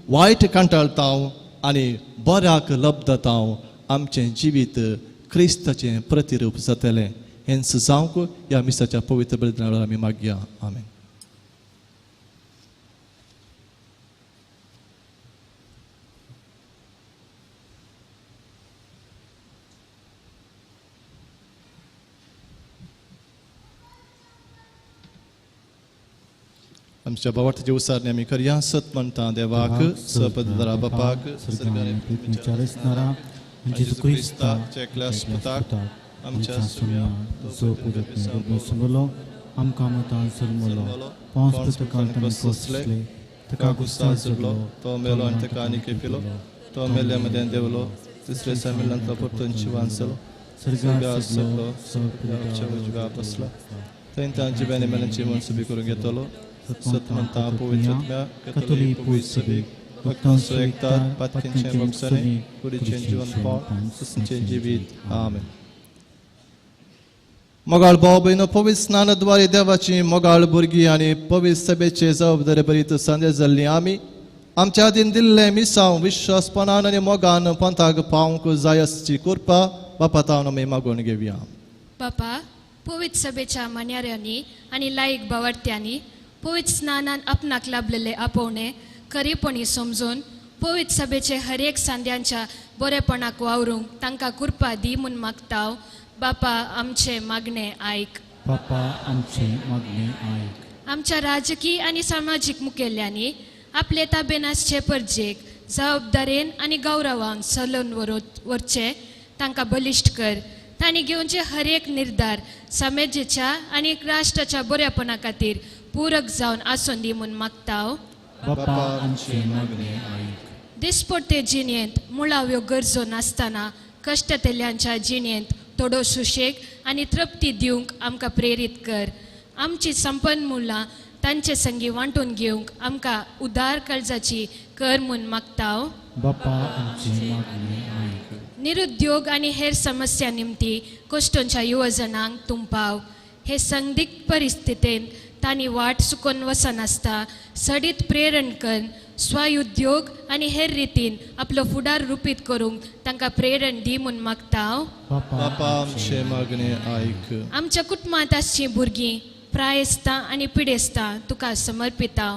E: वायट कंटाळता आनी बऱ्याक लब्दता आमचें जिवीत क्रिस्ताचें प्रतिरूप जातलें. हेंच जावंक ह्या मिसाच्या पवित्र बलिदाना वेळार आमी मागया. आमेन. आमच्या बाबार्थाची उसारणी आमी करया. सत म्हणटा देवाक, सपदरा बापाक,
D: जेजू क्रिस्ताच्या
E: एकल्या पुताक,
D: आमच्या सुम्या जो पुजत आमकां मतान जल्मलो, पावस पुतकाल कोसले,
E: ताका गुस्सा जुडलो, तो मेलो आनी ताका आनी खेपिलो, तो मेल्या मदें देंवलो, तिसरे संमेलनांतलो परतून जिवान जालो, सर्गार सरलो, उजव्या बसला, थंय तांची जिव्यानी मेल्यांची मनसुबी करून घेतलो. सत म्हणटा पवित्र आत्म्या, कथोलीक पवित्र सभेक, भक्तांचो एकतार, पातकींचें भोगसणें, कुडीचें जिवनपण, सस्नीचें जिवीत. आमेन. मोगाळ भाव भयणो, पवित्र स्नानाद्वारे देवाची मोगाळ भुरगीं आनी पवित्र सभेचे जबाबदारे भरीत संदेश जाल्ली आमी आमच्या आदीन दिल्लें मिसांव विश्वासपणान आनी मोगान पंथाक पावंक जाय आसची कृपा बापा तावन आमी मागून घेवया.
G: बापा, पवित्र सभेच्या मान्याऱ्यांनी आनी लायक भावार्थ्यांनी पवित्र स्नानान आपणाक लाभलेले आपोवणे खरेपणी समजून पवित्र सभेचे हर एक सांद्यांच्या बरेपणाक वावरूंक तांकां कृपा दी म्हूण मागता. बापा आमचे मागणे आयक.
D: बापा आमचे मागणे आयक.
G: आमच्या राजकीय आनी सामाजीक मुखेल्यांनी आपले ताबेन आसचे परजेक जबाबदारेन आनी गौरवान चलोवन व्हरचे तांकां बलिश्ट कर. तांणी घेवचे हर एक निर्धार समाजेच्या आनी राष्ट्राच्या बऱ्यापणा खातीर पूरक जावन आसून दी म्हूण मागता.
D: बापा आमचें मागणें आयक.
G: दिसपडते जिणेंत मुळाव्यो गरजो नासतना कश्टतेल्यांच्या जिणेंत थोडो सुशेग आनी तृप्ती दिवंक आमकां प्रेरीत कर. आमची संपन्न मुलां तांचे संगी वांटून घेवंक आमकां उदार काळजाची कर म्हूण मागता.
D: बापा आमचें मागणें आयक.
G: निरुद्योग आनी हेर समस्या निमती कश्टोंच्या युवजणांक तुंपाव. हे संदिग्ध परिस्थितींत तांणी वाट चुकोन वचनासता सडीत प्रेरण कर स्वउद्योग आनी हेर रितीन आपलो फुडार रुपीत करूंक तांकां प्रेरण दी म्हूण मागता.
E: बापा आमचें मागणें आयक.
G: आमच्या कुटुंबांत आसचीं भुरगीं प्रायेस्तां आनी पिडेस्तां तुका समर्पिता.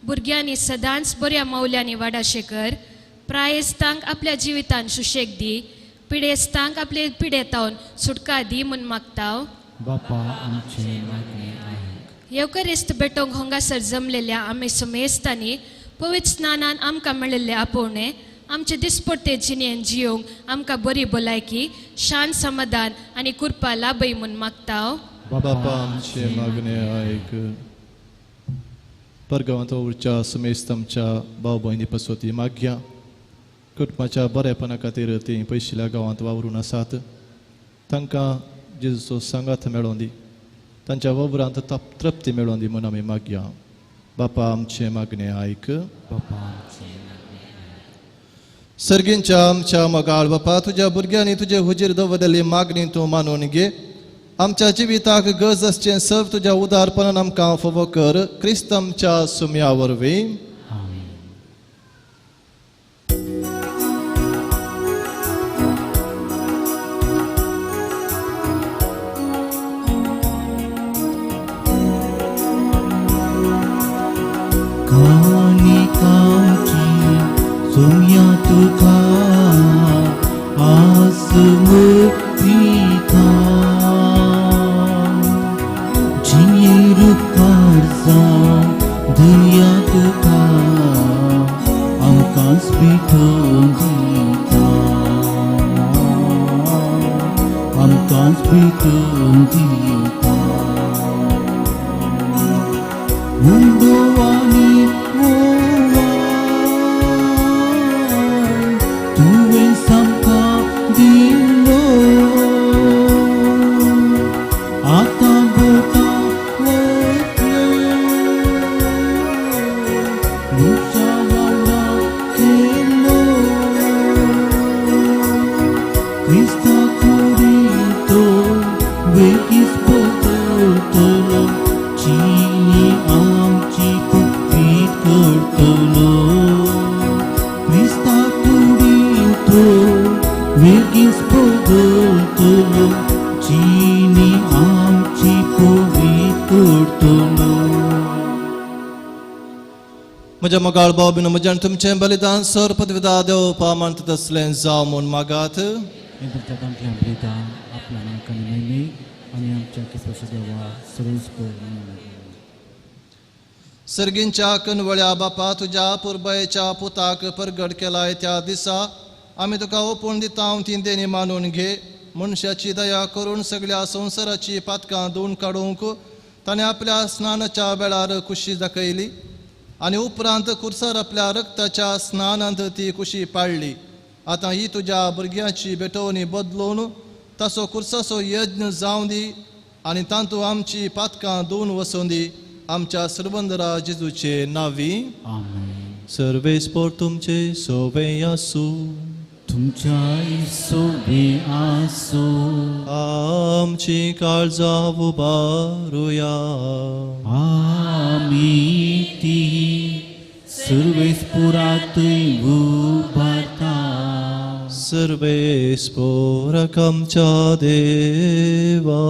G: भुरग्यांनी सदांच बऱ्या मौल्यांनी वाडाशें कर. प्रायेस्तांक आपल्या जिवितान सुशेग दी. पिडेस्तांक आपले पिडेतावन सुटका दी म्हूण मागता.
D: बापा आमचें मागणें आयक.
G: येवकरिस्त बेटोंक हांगासर जमलेल्या आमी समेस्तांनी पवित्र स्नानान आमकां मेळिल्ले आपोवणें आमचे दिसपडते जिणेन जियोंक आमकां बरी भलायकी शांत समाधान आनी कृपा लाभय म्हूण मागता.
E: बापा आमचें मागणें आयक. परगांवांत उरच्या समेस्त आमच्या भाव भयणी पसोती मागया. कुटुंबाच्या बरेपणा खातीर तीं पयशिल्ल्या गांवांत वावरून आसात. तांकां जेजूचो सांगात मेळोन दी. तांच्या वावरांत तृप्ती मेळोन दी म्हूण आमी मागया. बापा आमचें मागणें आयक. सर्गींच्या आमच्या मोगाळ बापा, तुज्या भुरग्यांनी तुजे हुजीर दवरलेली मागणी तूं मानून घे. आमच्या जिविताक गरज आसचें सर्व तुज्या उदारपणान आमकां फावो कर. क्रिस्त आमच्या सुम्या वरवीं.
D: सुम्या तुका आस मुक्तिता जिणेर जावं दर्या तुका आमकांच भेटोवन दिता आमकांच भेटोवन दिता. उंडो आनी
E: म्हज्या मोगाळ भाव बिनो म्हज्यान तुमचें बलिदान सर पदविदा देवपा मानता तसलें जावं म्हूण मागात.
D: बलिदान आपल्या नाकानी आनी आमच्या देवा
E: सर्गींच्या कनवळ्या बापा, तुज्या पुरबायेच्या पुताक परगट केलाय त्या दिसा आमी तुका ओपून दिता ती देणी मानून घे. मनशाची दया करून सगळ्या संवसाराची पातकां धुवन काडूंक ताणें आपल्या स्नानाच्या वेळार खुशी दाखयली आनी उपरांत कुर्सार आपल्या रक्ताच्या स्नानांत ती खुशी पाळ्ळी. आतां ही तुज्या भुरग्यांची भेटवणी बदलून ताचो कुर्साचो यज्ञ जावं दी आनी तातूंत आमची पातकां धुवन वचूं दी. आमच्या सरबंदरा जेजूचे नांवी. सर्वेस्पोर तुमचे सोबे आसूं.
D: तुमच्याय सोबे आसूं.
E: आमची काळजां उबारुया.
D: आमी ती सर्वेस्पोरातूय उबारता.
E: सर्वेस्पोराक आमच्या देवा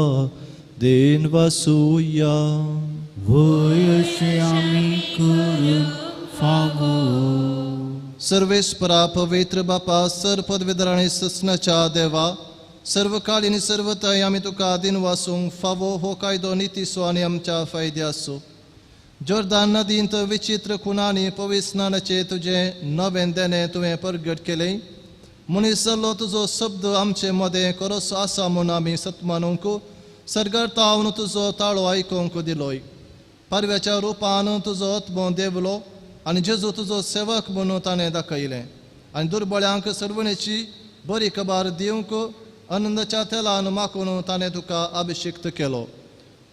E: देन वासुया.
D: वय अशें आमी करून फावो.
E: सर्वेस्परा पवित्र बापा, सर पदवेदर आनी ससनाच्या देवा, सर्व काळ आनी सर्वताय आमी तुका दिन वासूंक फावो हो कायदो नितीचो आनी आमच्या फायद्याचो. जोर्दान नदींत विचित्र खुणांनी पवित्र स्नानाचें तुजें नवें देणें तुवें परगट केलें. मनीस जाल्लो तुजो शब्द आमचे मदें खरोच आसा म्हूण आमी सत मानूंक सर्गार तावन तुजो ताळो आयकूंक दिलोय. पारव्याच्या रुपान तुजो आत्मो देवलो आनी जेजू तुजो सेवक म्हणून ताणें दाखयलें आनी दुर्बळ्यांक सर्वणेची बरी खबर दिवंक आनंदाच्या तेलान माकून ताणें तुका अभिषिक्त केलो.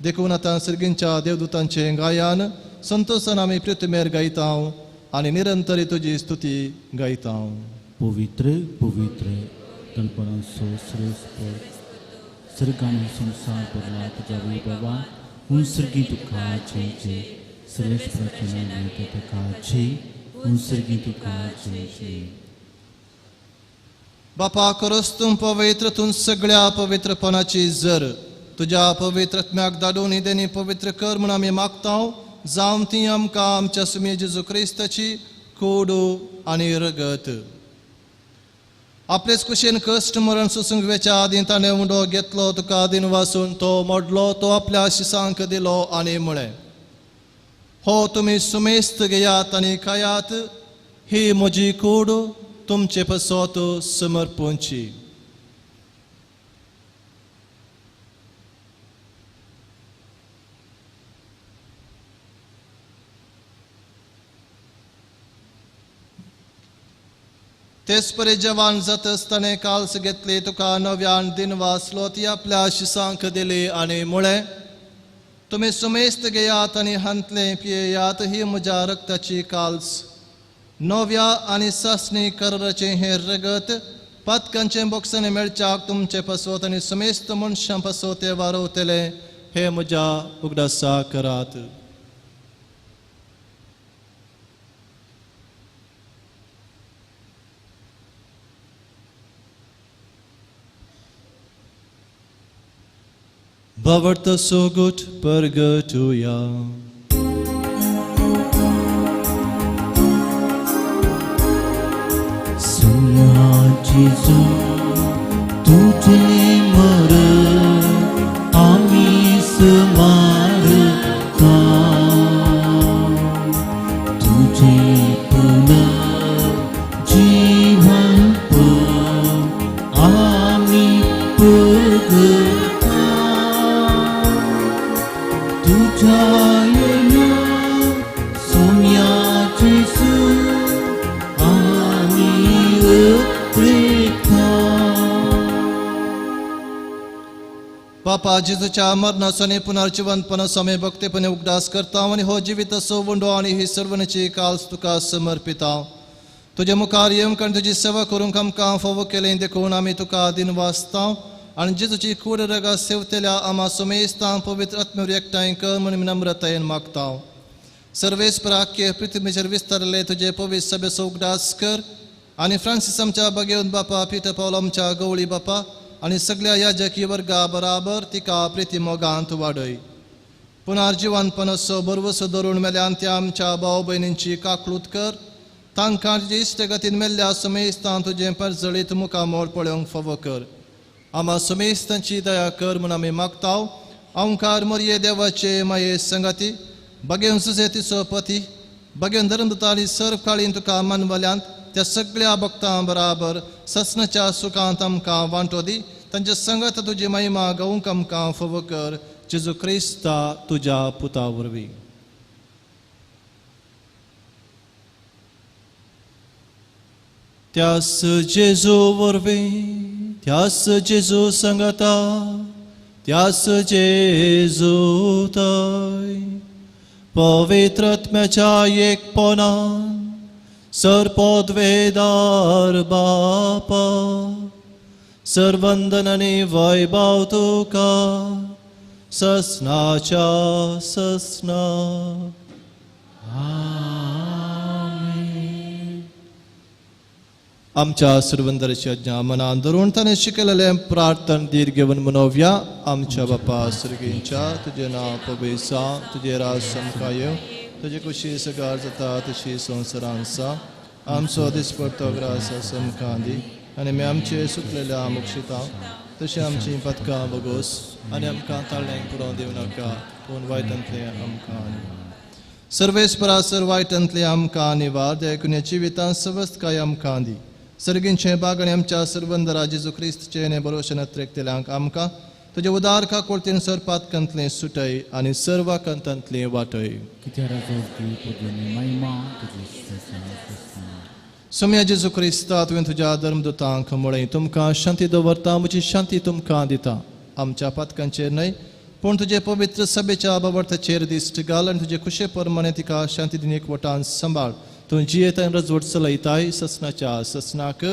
E: देखून आतां सर्गींच्या देवदूतांचें गायन संतोशान आमी पृथ्वीर गायता आनी निरंतरी तुजी स्तुती गायता.
D: पवित्र पवित्र तणपणांचो श्रेश्ठ सर्गान संवसार भरला तुज्या वैभवा उंसर्गी तुका जय जय. श्रेष्ठ प्रार्थना तुका जय उंसर्गी तुका जय जय.
E: बापा खरोच तूं पवित्र, तूं सगळ्या पवित्रपणाची जर तुज्या पवित्र आत्म्याक धाडून ही देणी पवित्र कर म्हूण आमी मागता. जावं ती आमकां आमच्या सुमी जेजू क्रिस्ताची कूड आनी रगत. आपलेच कुशीन कश्ट मरण सोसूंक वेच्या आदीं ताणें उंडो घेतलो, तुका आदीन वासून तो मोडलो, तो आपल्या शिसांक दिलो आनी म्हळें, हो तुमी सुमेस्त घेयात आनी खायात, ही म्हजी कूड तुमचे पसत समर्पणची. तेच परी जवान जातच ताणें काल्स घेतली, तुका नव्यान दिन वाचलो, ती आपल्या शिसांक दिली आनी म्हळें, तुमी सुमेस्त घेयात आनी हांतलें पियेयात, ही म्हज्या रक्ताची काल्स, नव्या आनी सासणी कराराचें हें रगत पातकांचें बोक्सांनी मेळच्याक तुमचे पासत आनी सुमेस्त मनशां पासत तें वारवतलें, हें म्हज्या उगडासा करात. भावार्थ सोगूट परगटुया.
D: सोया जेजू तुझे मर आमी स्मारता, तुझे पुनर्जीवन आमी पगता. तुझ्या येण्या सोम्या जेजू आमी प्रेता.
E: बापा जेजूच्या मरणाचो आनी पुनर्जिवंतपणाचो आमी भक्तीपणे उगडास करता आनी हो जिविताचो उंडो आनी ही सर्वणीची काल्स तुका समर्पिता. तुजे मुखार येवंक आनी तुजी सेवा करूंक आमकां फावो केलें देखून आमी तुका दिन वाचता आनी जेजूची कूड रगा सेवतल्या आमा सुमेस्तां पवित्र आत्म्यार एकठांय कर म्हूण नम्रतायेन मागता. सर्वेस्पराक्य पृथ्वीचेर विस्तारले तुजे पवित्र सभेचो उगडास कर आनी फ्रांसीस आमच्या बागेवन बापा, पिटर पावल आमच्या गवळी बापा आनी सगळ्या याजकी वर्गा बराबर तिका प्रिती मोगांत वाडय. पुनर्जिवनपणाचो भरवसो धरून मेल्यान त्या आमच्या भाव भयणींची काकळूत कर, तांकां तुजे इश्टगतीन मेल्ल्या सुमेस्तां तुजें परजळीत मुखामोळ पळोवंक फावो कर. आमा सुमेस्तांची दया कर म्हूण आमी मागता. ओंकार मोरये देवाचे माये संगाती बागेवन सुजे तिचो पती बागेवन धर्मदूताली सर्व काळीन तुका मानवल्यांत त्या सगळ्या भक्तां बराबर ससनाच्या सुखांत आमकां वांटो दी. तांच्या संगत तुजी महिमा गावंक आमकां फावो कर, जेजू क्रिस्ता तुज्या पुता वरवीं. त्यास जेजू वरवीं, त्यास जेजू संगता, त्यास जेजू थंय पवित्र आत्म्याच्या एकपणान सर्पद्वेदार बापा सर्वंदन आनी वैभव तुका ससनाच्या ससना. आमच्या सर्वंदराची आज्ञा मनान धरून ताणें शिकयलेलें प्रार्थन धीर घेवन मनोवया. आमच्या बापा सर्गींच्या, तुजें नांव पवित्र जावं, तुजें राज आमकां येवं, तुजे कुशी सगार जाता तशी संवसारांत आसा. आमचो दिसपडतो ग्रास आमकां दी आनी आमी आमचे सुकलेल्या मुक्षिता तशें आमची पदकां बगोस आनी आमकां ताळ्यांक पुरोवन दिवं नाका, पूण वायटांतलें आमकां सर्वेस्परा सर वायटांतलें आमकां निवार. देखून ह्या जिवितांत सवस्तकाय आमकां दी. सर्गींचे बागणे आमच्या सर्वंदरा जेजू क्रिस्तचे ने बरोशे नत्रेकतेल्यांक आमकां तुजे उदार काकुळतीन सरपात कंतलें सुटय आनी सर्व कंतांतलें वाटय. सोम्या जेजू क्रिस्ता तुवें तुज्या धर्मदूतांक म्हळें तुमकां शांती दवरता म्हजी शांती तुमकां दिता. आमच्या पातकांचेर न्हय पूण तुजे पवित्र सभेच्या बाबर्थाचेर दिश्ट घाल आनी तुजे खुशे प्रमाणे तिका शांती दिन एकवटान सांबाळ. तूं जियेताय रजवट चलयताय ससनाच्या ससनाक.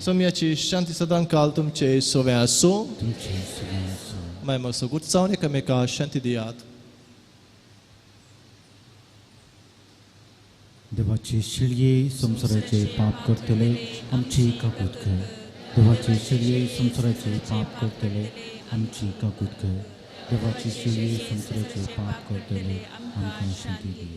E: सोम्याची शांती सदां काल तुमचे सोवे आसूं. माय सगूत जावन एकामेका शांती दियात.
D: देवाचे शिळये संवसाराचे पाप करतले आमची काकूत कर. देवाचे शिळये संवसाराचे पाप करतले आमची काकूत कर. देवाचे शिळये संवसाराचे पाप करतले आमकां शांती दी.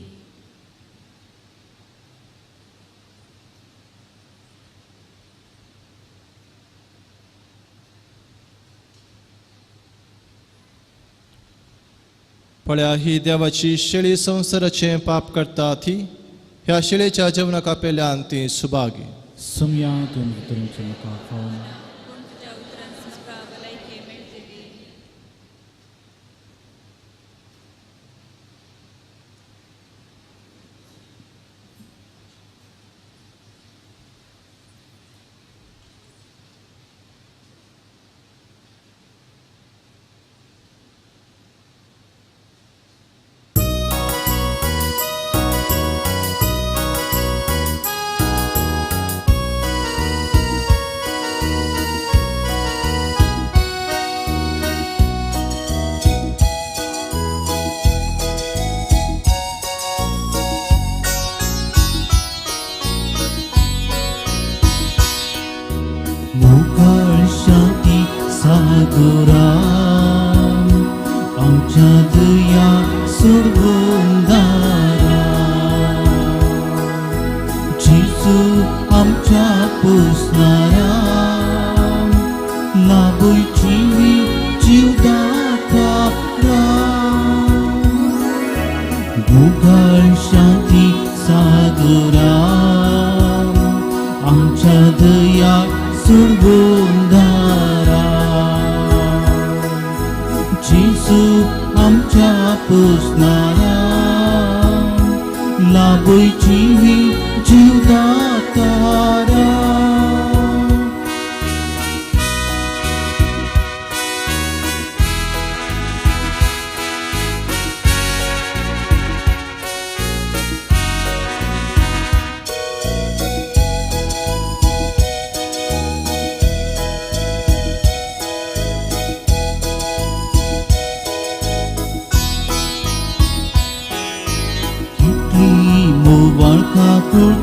E: पळया ही देवाची शेळी संवसाराचें पाप करता ती ह्या शेळेच्या जेवणाक आपल्यान ती सुभागी.
D: सोम्या तुमचे म्हाका फावना. आमच्या दया सोडवून जेजू आमच्या पोसणारा लाभयची जीवदाता गुगळ शांती सागरा आमच्या दया सोडवून जेजू आमच्या पोसणारा लाभयची जीवदातारा.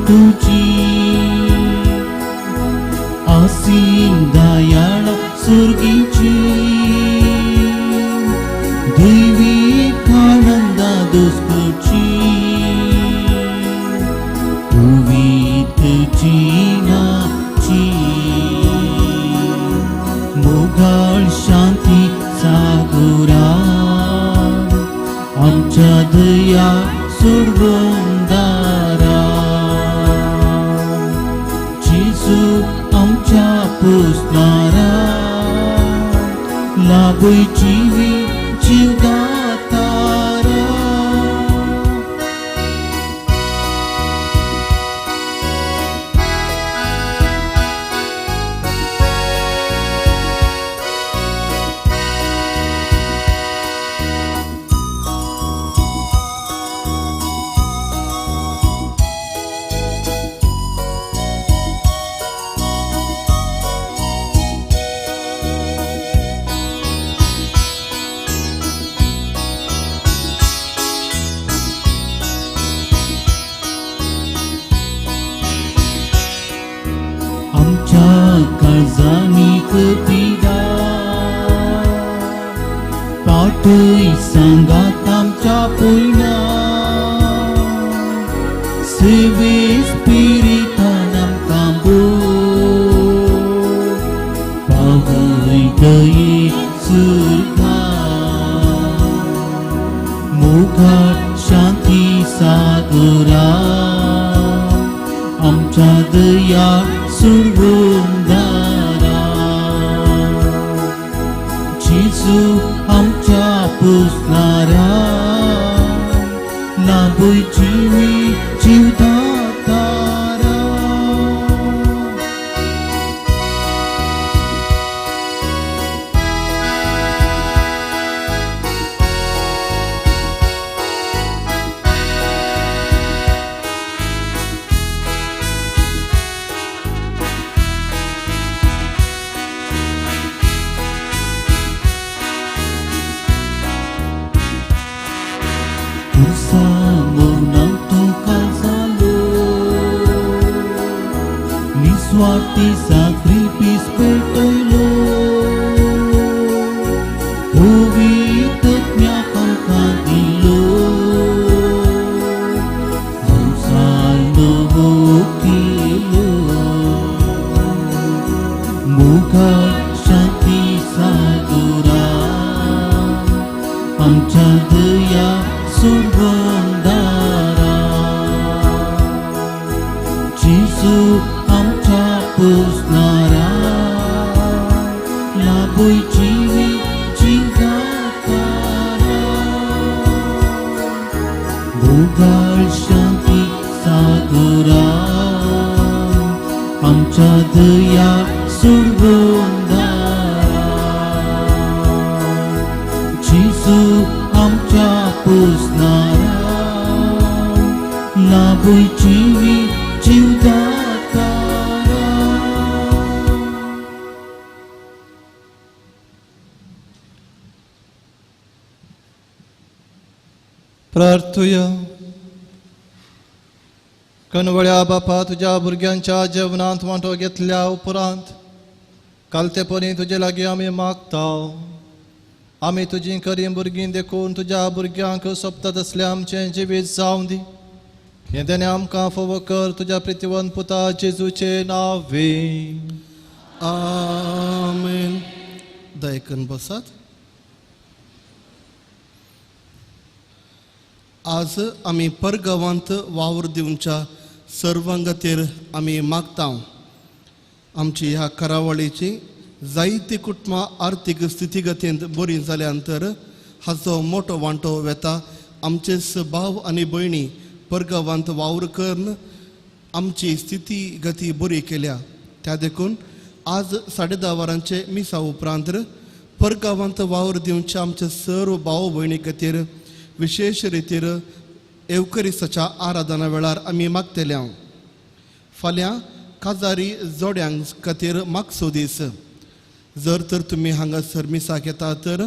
D: तुझी आसीन दयाळ सुर्गीची देवी आनंदा दुस्कुची तुवी नाची मोगाळ शांती सागुरा आमच्या दया सोडवून आमच्या पोसणारा लाभयची जीवदातारा. पाटय सांगात आमच्या पयना सेवे स्पिरितान आमकां पावय दये सुर्गा मोगाळ शांती सागरा आमच्या दया सोडून दारा. जेजू आमच्या पुसणाऱ्या लाभूय जिवी जिवदातारा. पुरसा मोरनाक तुका जालो निस्वार्थी साक्रिफीस पेटयलो पवित्रज्ञा आमकां दिलो संवसार नवो केलो मुखार शांती सादुरा आमच्या दया सुगंधारा. जेजू आमच्या पुसणारा लाभूय जिवी जिवदातारा. मुखार शांती सादुरा आमच्या दया सुगंधारा. जेजू आमच्या पुसणारा लाभूय जिवी जिवदातारा.
E: प्रार्थुया. कनवळ्या बापा, तुज्या भुरग्यांच्या जेवणांत वांटो घेतल्या उपरांत कालतेपणी तुजे लागीं आमी मागता. आमी तुजी खरीं भुरगीं देखून तुज्या भुरग्यांक सोबता तसलें आमचें जिवीत जावं दी. हें देणें आमकां फावो कर तुज्या प्रितीवंत पुता जेजूचे नांवे.
H: आमेन. दयकन बसात. आज आमी परगांवांत वावर दिवच्या सर्वांगतेर आमी मागता. आमची ह्या करावळीची जायती कुटुंबां आर्थीक स्थितीगतींत बरी जाल्या नंतर हाचो मोठो वांटो वेता. आमचेच भाव आनी भयणी परगांवांत वावर करून आमची स्थिती गती बरी केल्या. त्या देखून आज 10:30 वरांचे मिसा उपरांत परगांवांत वावर दिवच्या आमच्या सर्व भाव भयणी खातीर विशेश रितीर एवकरिसाच्या आराधना वेळार आमी मागतले. फाल्यां काजारी जोड्यांक खातीर मागसो दीस. जर तर तुमी हांगासर मिसाक येता तर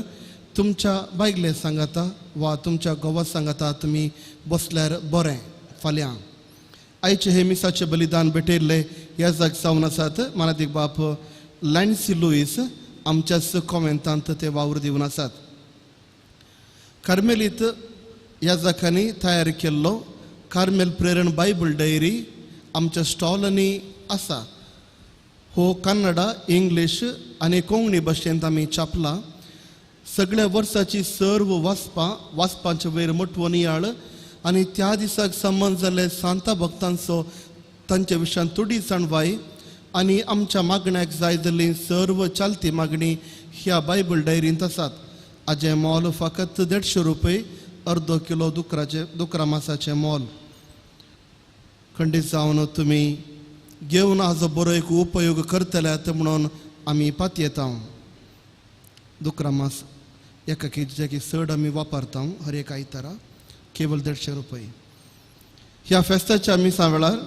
H: तुमच्या बायले सांगाता वा तुमच्या घोवा सांगाता तुमी बसल्यार बरें. फाल्यां आयचे हे मिसाचें बलिदान भेटयल्ले ह्या जाग जावन आसात मानादीक बाप लॅन्सी लुईस आमच्याच कॉमेंतांत ते वावर दिवन आसात. कार्मेलीत ह्या जाकांनी तयार केल्लो कार्मेल प्रेरण बायबल डायरी आमच्या स्टॉलांनी आसा. हो कन्नडा, इंग्लीश आनी कोंकणी भाशेंत आमी छापला. सगळ्या वर्साची सर्व वाचपां वाचपांचे वयर मटवो नियाळ आनी त्या दिसाक संबंद जाल्ले सांता भक्तांचो तांच्या विशयान थोडी जाणवाय आनी आमच्या मागण्याक जाय जाल्ली सर्व चालती मागणी ह्या बायबल डायरींत आसात. हाजें मोल फकत 150 रुपये, अर्दो किलो दुकराचें दुकरा मासाचें मोल. खंडीत जावन तुमी घेवन हाजो बरो एक उपयोग करतल्यात म्हणून आमी पातयेता. दुकरा मास एका केजीच्या चड आमी वापरता हर एक आयतारा, केवल 150 रुपये. ह्या फेस्ताच्या मिसां वेळार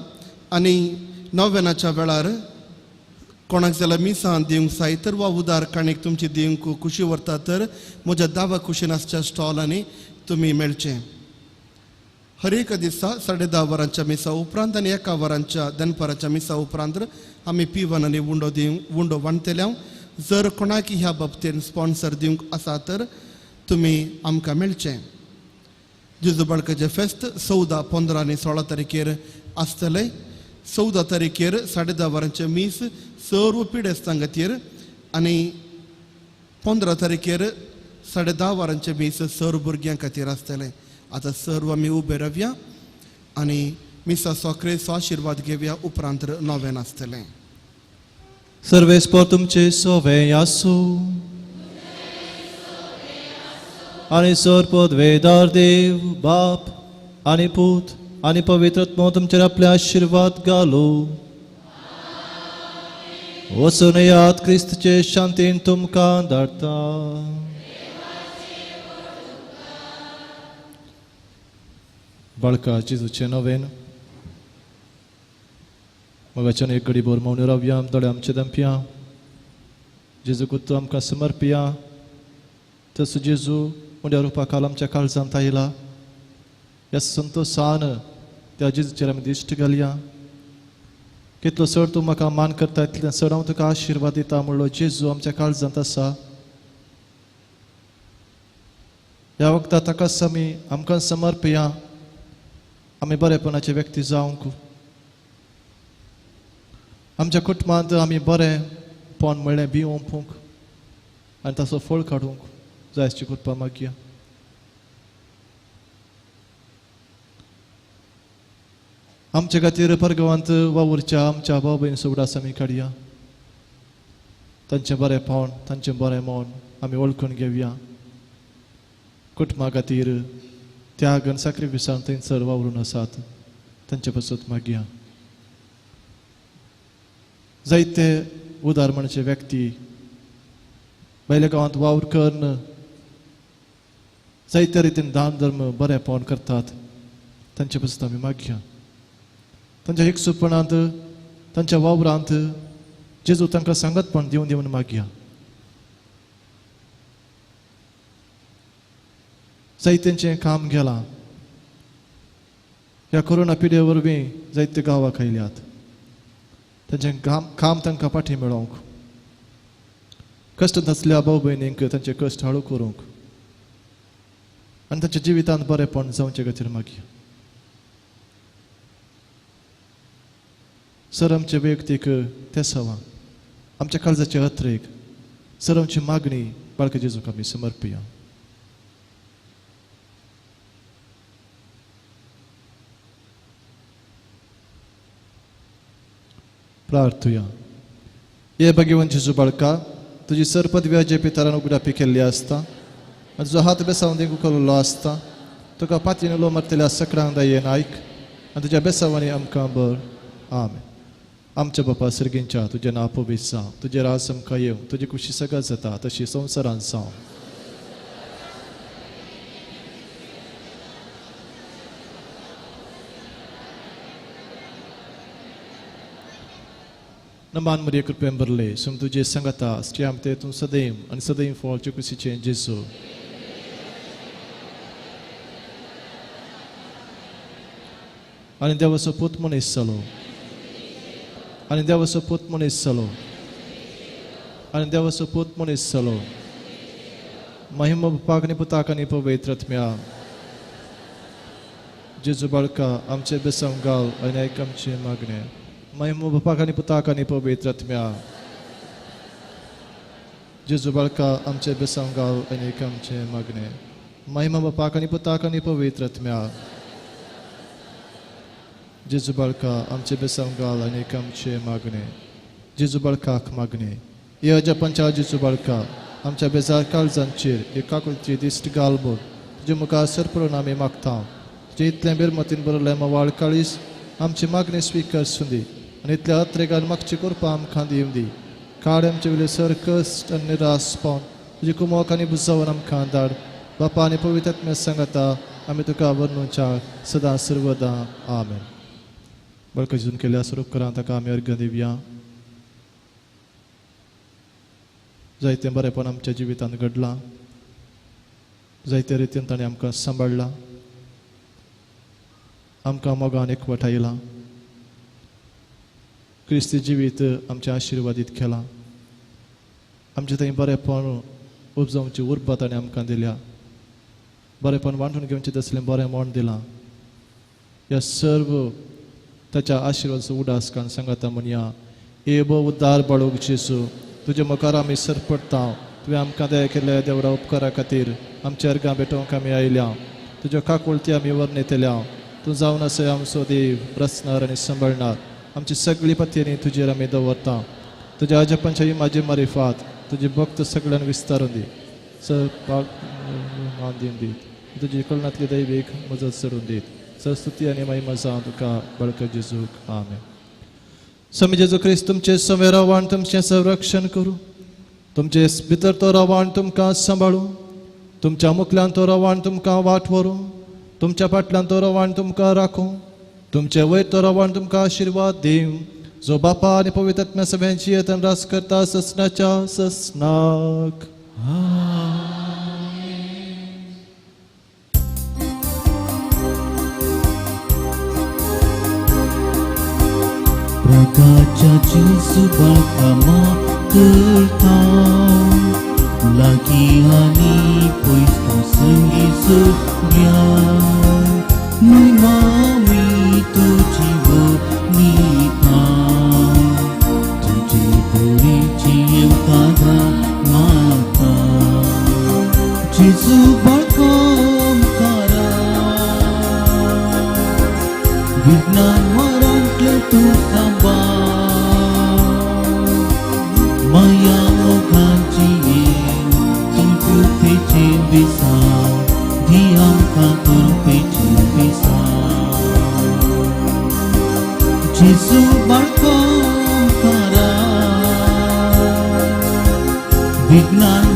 H: आनी नोवेनाच्या वेळार कोणाक जाल्यार मिसां दिवंक जाय तर वा उदार काणीक तुमची दिवंक खुशी व्हरता तर म्हज्या दावा कुशीन आसच्या स्टॉलांनी तुमी मेळचें. हर एका दिसा 10:30 वरांच्या मिसा उपरांत आनी 1 वरांच्या दनपाराच्या मिसा उपरांत आमी पिवन आनी उंडो दिवंक उंडो वांटतले. जर कोणाक ह्या बाबतीन स्पॉन्सर दिवंक आसा तर तुमी आमकां मेळचें. जेजू बाळकाचें फेस्त 14, 15 आनी 16 तारखेर आसतलें. 14 तारखेर 10:30 वरांचें मीस सर्व पिडेस्तां खातीर आनी 15 तारखेर 10:30 वरांचें मीस सर्व भुरग्यां खातीर आसतलें. आतां सर्व आमी उबे रावया आनी मिसा सोक्रेचो आशिर्वाद घेवया. उपरांत नोवेन आसतलें.
E: सर्वेस्पर तुमचे सोवे आसूं. आनी सर पदवेदार देव बाप आनी पूत आनी पवित्र आत्मो तुमचेर आपले आशिर्वाद घालू. वचून येयात, क्रिस्तचे शांतीन तुमकां धाडटा. बाळका जेजूचें नवेन मगाच्यान एक घडी भर मौन रावया, दोळे आमचे दमपया. जेजू कुत्तू आमकां समर्पया. तसो जेजू उंड्या रुपा काल आमच्या काळजांत आयला. ह्या संतोसान त्या जेजूचेर आमी दिश्ट घालया. कितलो चड तूं म्हाका मान करता तितलें चड हांव तुका आशिर्वाद दिता म्हणलो जेजू आमच्या काळजांत आसा. ह्या वखदां ताकाच आमी आमकां समर्पया. आमी बरेपणाचे व्यक्ती जावंक, आमच्या कुटुंबांत आमी बरेंपण म्हणलें बी ओंपूंक आनी ताचो फळ काडूंक जायची कृपा मागया. आमचे खातीर परगांवांत वावुरच्या आमच्या भाव भयणी सोबडास आमी काडया. तांचें बरेंपण, तांचें बरें मन आमी वळखून घेवया. कुटुंबा खातीर त्याग आनी साक्रिफिसान थंयसर वावरून आसात तांचे पासत मागया. जायते उदार म्हणचे व्यक्ती भायल्या गांवांत वावर करून जायते रितीन दान धर्म बरेंपण करतात तांचे पासत आमी मागया. तांच्या एकसुपणांत, तांच्या वावरांत जेजू तांकां सांगतपण दिवन दिवन मागया. जायत्यांचें काम गेलां ह्या कोरोना पिडे वरवीं. जायते गांवाक आयल्यात तांचें काम तांकां फाटीं मेळोवंक, कश्ट नासल्या भाव भयणींक तांचे कश्ट हाळू करूंक आनी तांच्या जिवितांत बरेंपण जावचे खातीर मागया. सर आमचे वैयक्तीक तेसावां, आमच्या काळजाचे अत्रेक, सर आमची मागणी बाळका जेजूक आमी समर्पया. प्रार्थुया. हे भगवान जेजू बाळका, तुजी सर पदव्या जे पितरान उगडापी केल्ली आसता आनी तुजो हात बेसावन देंकू केल्लो आसता, तुका पातयेन उलो मारतल्या सकडांक दयेन आयक आनी तुज्या बेसावांनी आमकां बर. आमेन. आमच्या बापा सर्गींच्या, तुजें नांव पवित्र जावं, तुजें राज आमकां येवं, तुजी खुशी सगळ्यात जाता तशी संवसारांत जावं. नमान मरिये कृपेन भरले, सम तुजे संगता स्त्रियां ते तूं सदैव आनी सदैव फळ कुशीचें जेजू. आनी देवाचो पूत मनीस जालो, आनी देवाचो पूत मनीस जालो, आनी देवाचो पूत मनीस जालो. महिमा बापाक आनी पुताक आनी पवित्र आत्म्याक. जेजू बाळका आमचे बेसांव घाल आनी आयक आमचें मागणें. महिमा बापाक आनी पुताक आनी पवित्र आत्म्याक. जेजू बाळका आमचे बेसांव घाल आनी आयक आमचें मागणें. महिमा बापाक आनी पुताक आनी पवित्र आत्म्याक. जेजू बाळका आमचे बेसांव घाल आनी आयक आमचें मागणें. जेजू बाळकाक मागणें. हे अजापांच्या जेजू बाळका आमच्या बेजार काळजांचेर एक काकुळची दिश्ट घाल म्हूण तुजे मुखार सरपळून आमी मागता. तुजें इतलें बेरमतीन बरयलें मवाळ काळीस आमची मागणी स्विकार सुंदी आनी इतल्या अत्रेगान मागची करपा आमकां दिवं दी. काड आमचे वयले सर कश्ट आनी निराश पावन तुजी कुमोक आनी बुजावन आमकां धाड. बापा आनी पवित्र आत्म्या सांगता आमी तुका वर्णुच्या सदां सर्वदां. आमेन. बाळका जेजून केल्ल्या स्वरूप ताका आमी अर्घ दिवया. जायतें बरेंपण आमच्या जिवितांत घडलां, जायते रितीन ताणें आमकां सांबाळ्ळां, आमकां मोगान एकवटायलां, क्रिस्ती जिवीत आमचें आशिर्वादीत केलां, आमचें थंय बरेंपण उपजावची उर्बा ताणें आमकां दिल्या, बरेंपण वांटून घेवचें तसलें बरें मोण दिलां. ह्या सर्व ताच्या आशिर्वादाचो उडास काडून सांगता म्हणया. ए बो उद्दार बाळूक जेजू, तुजे मुखार आमी सरपडटा. तुवें आमकां दया केल्ल्या देवरा उपकारा खातीर आमच्या अर्गां भेटोवंक आमी आयल्या. तुज्यो काकुळती आमी वर्णयतल्या. तूं जावन आसा आमचो देव, रचणार आनी सांबाळणार. आमची सगळी पत्यांनी तुजेर आमी दवरता. तुज्या आजपांच्या माझी मारिफात तुजी भक्त सगळ्यांना विस्तारून दी, सर पाक मान दिवन दीत, तुजी कलनातली दैवीक मजत चडून दीत. सरस्तुती आनी महिमा जावं तुका बळक जेजूक. आमेन. स्वामी जेजू क्रिस्त तुमचे समेर रावण तुमचें संरक्षण करूं, तुमचे भितर तो रावण तुमकां सांबाळूं, तुमच्या मुखल्यान तो रावण तुमकां वाट व्हरूं, तुमच्या फाटल्यान तो रावण तुमकां राखूं, तुमचे वयर तो रावण तुमकां आशिर्वाद दिवं, जो बापा आनी पवित्र आत्म्या सगळ्यांची येतन रास करता ससनाच्या ससनाक.
D: प्रकाच्या जेजू बाळकामा करता लागीं आनी पयस तूं संगी सगळ्या न्हय मामी तुजी वनिता तुजी बोरीची येवता माता जेजू बाळकामकारा विज्ञान मरांतलें तूं सांबाळ माया मोगाची तुमचे विसा दी आमकां तुरपेची विसा जेजू बाळकामकारा विज्ञान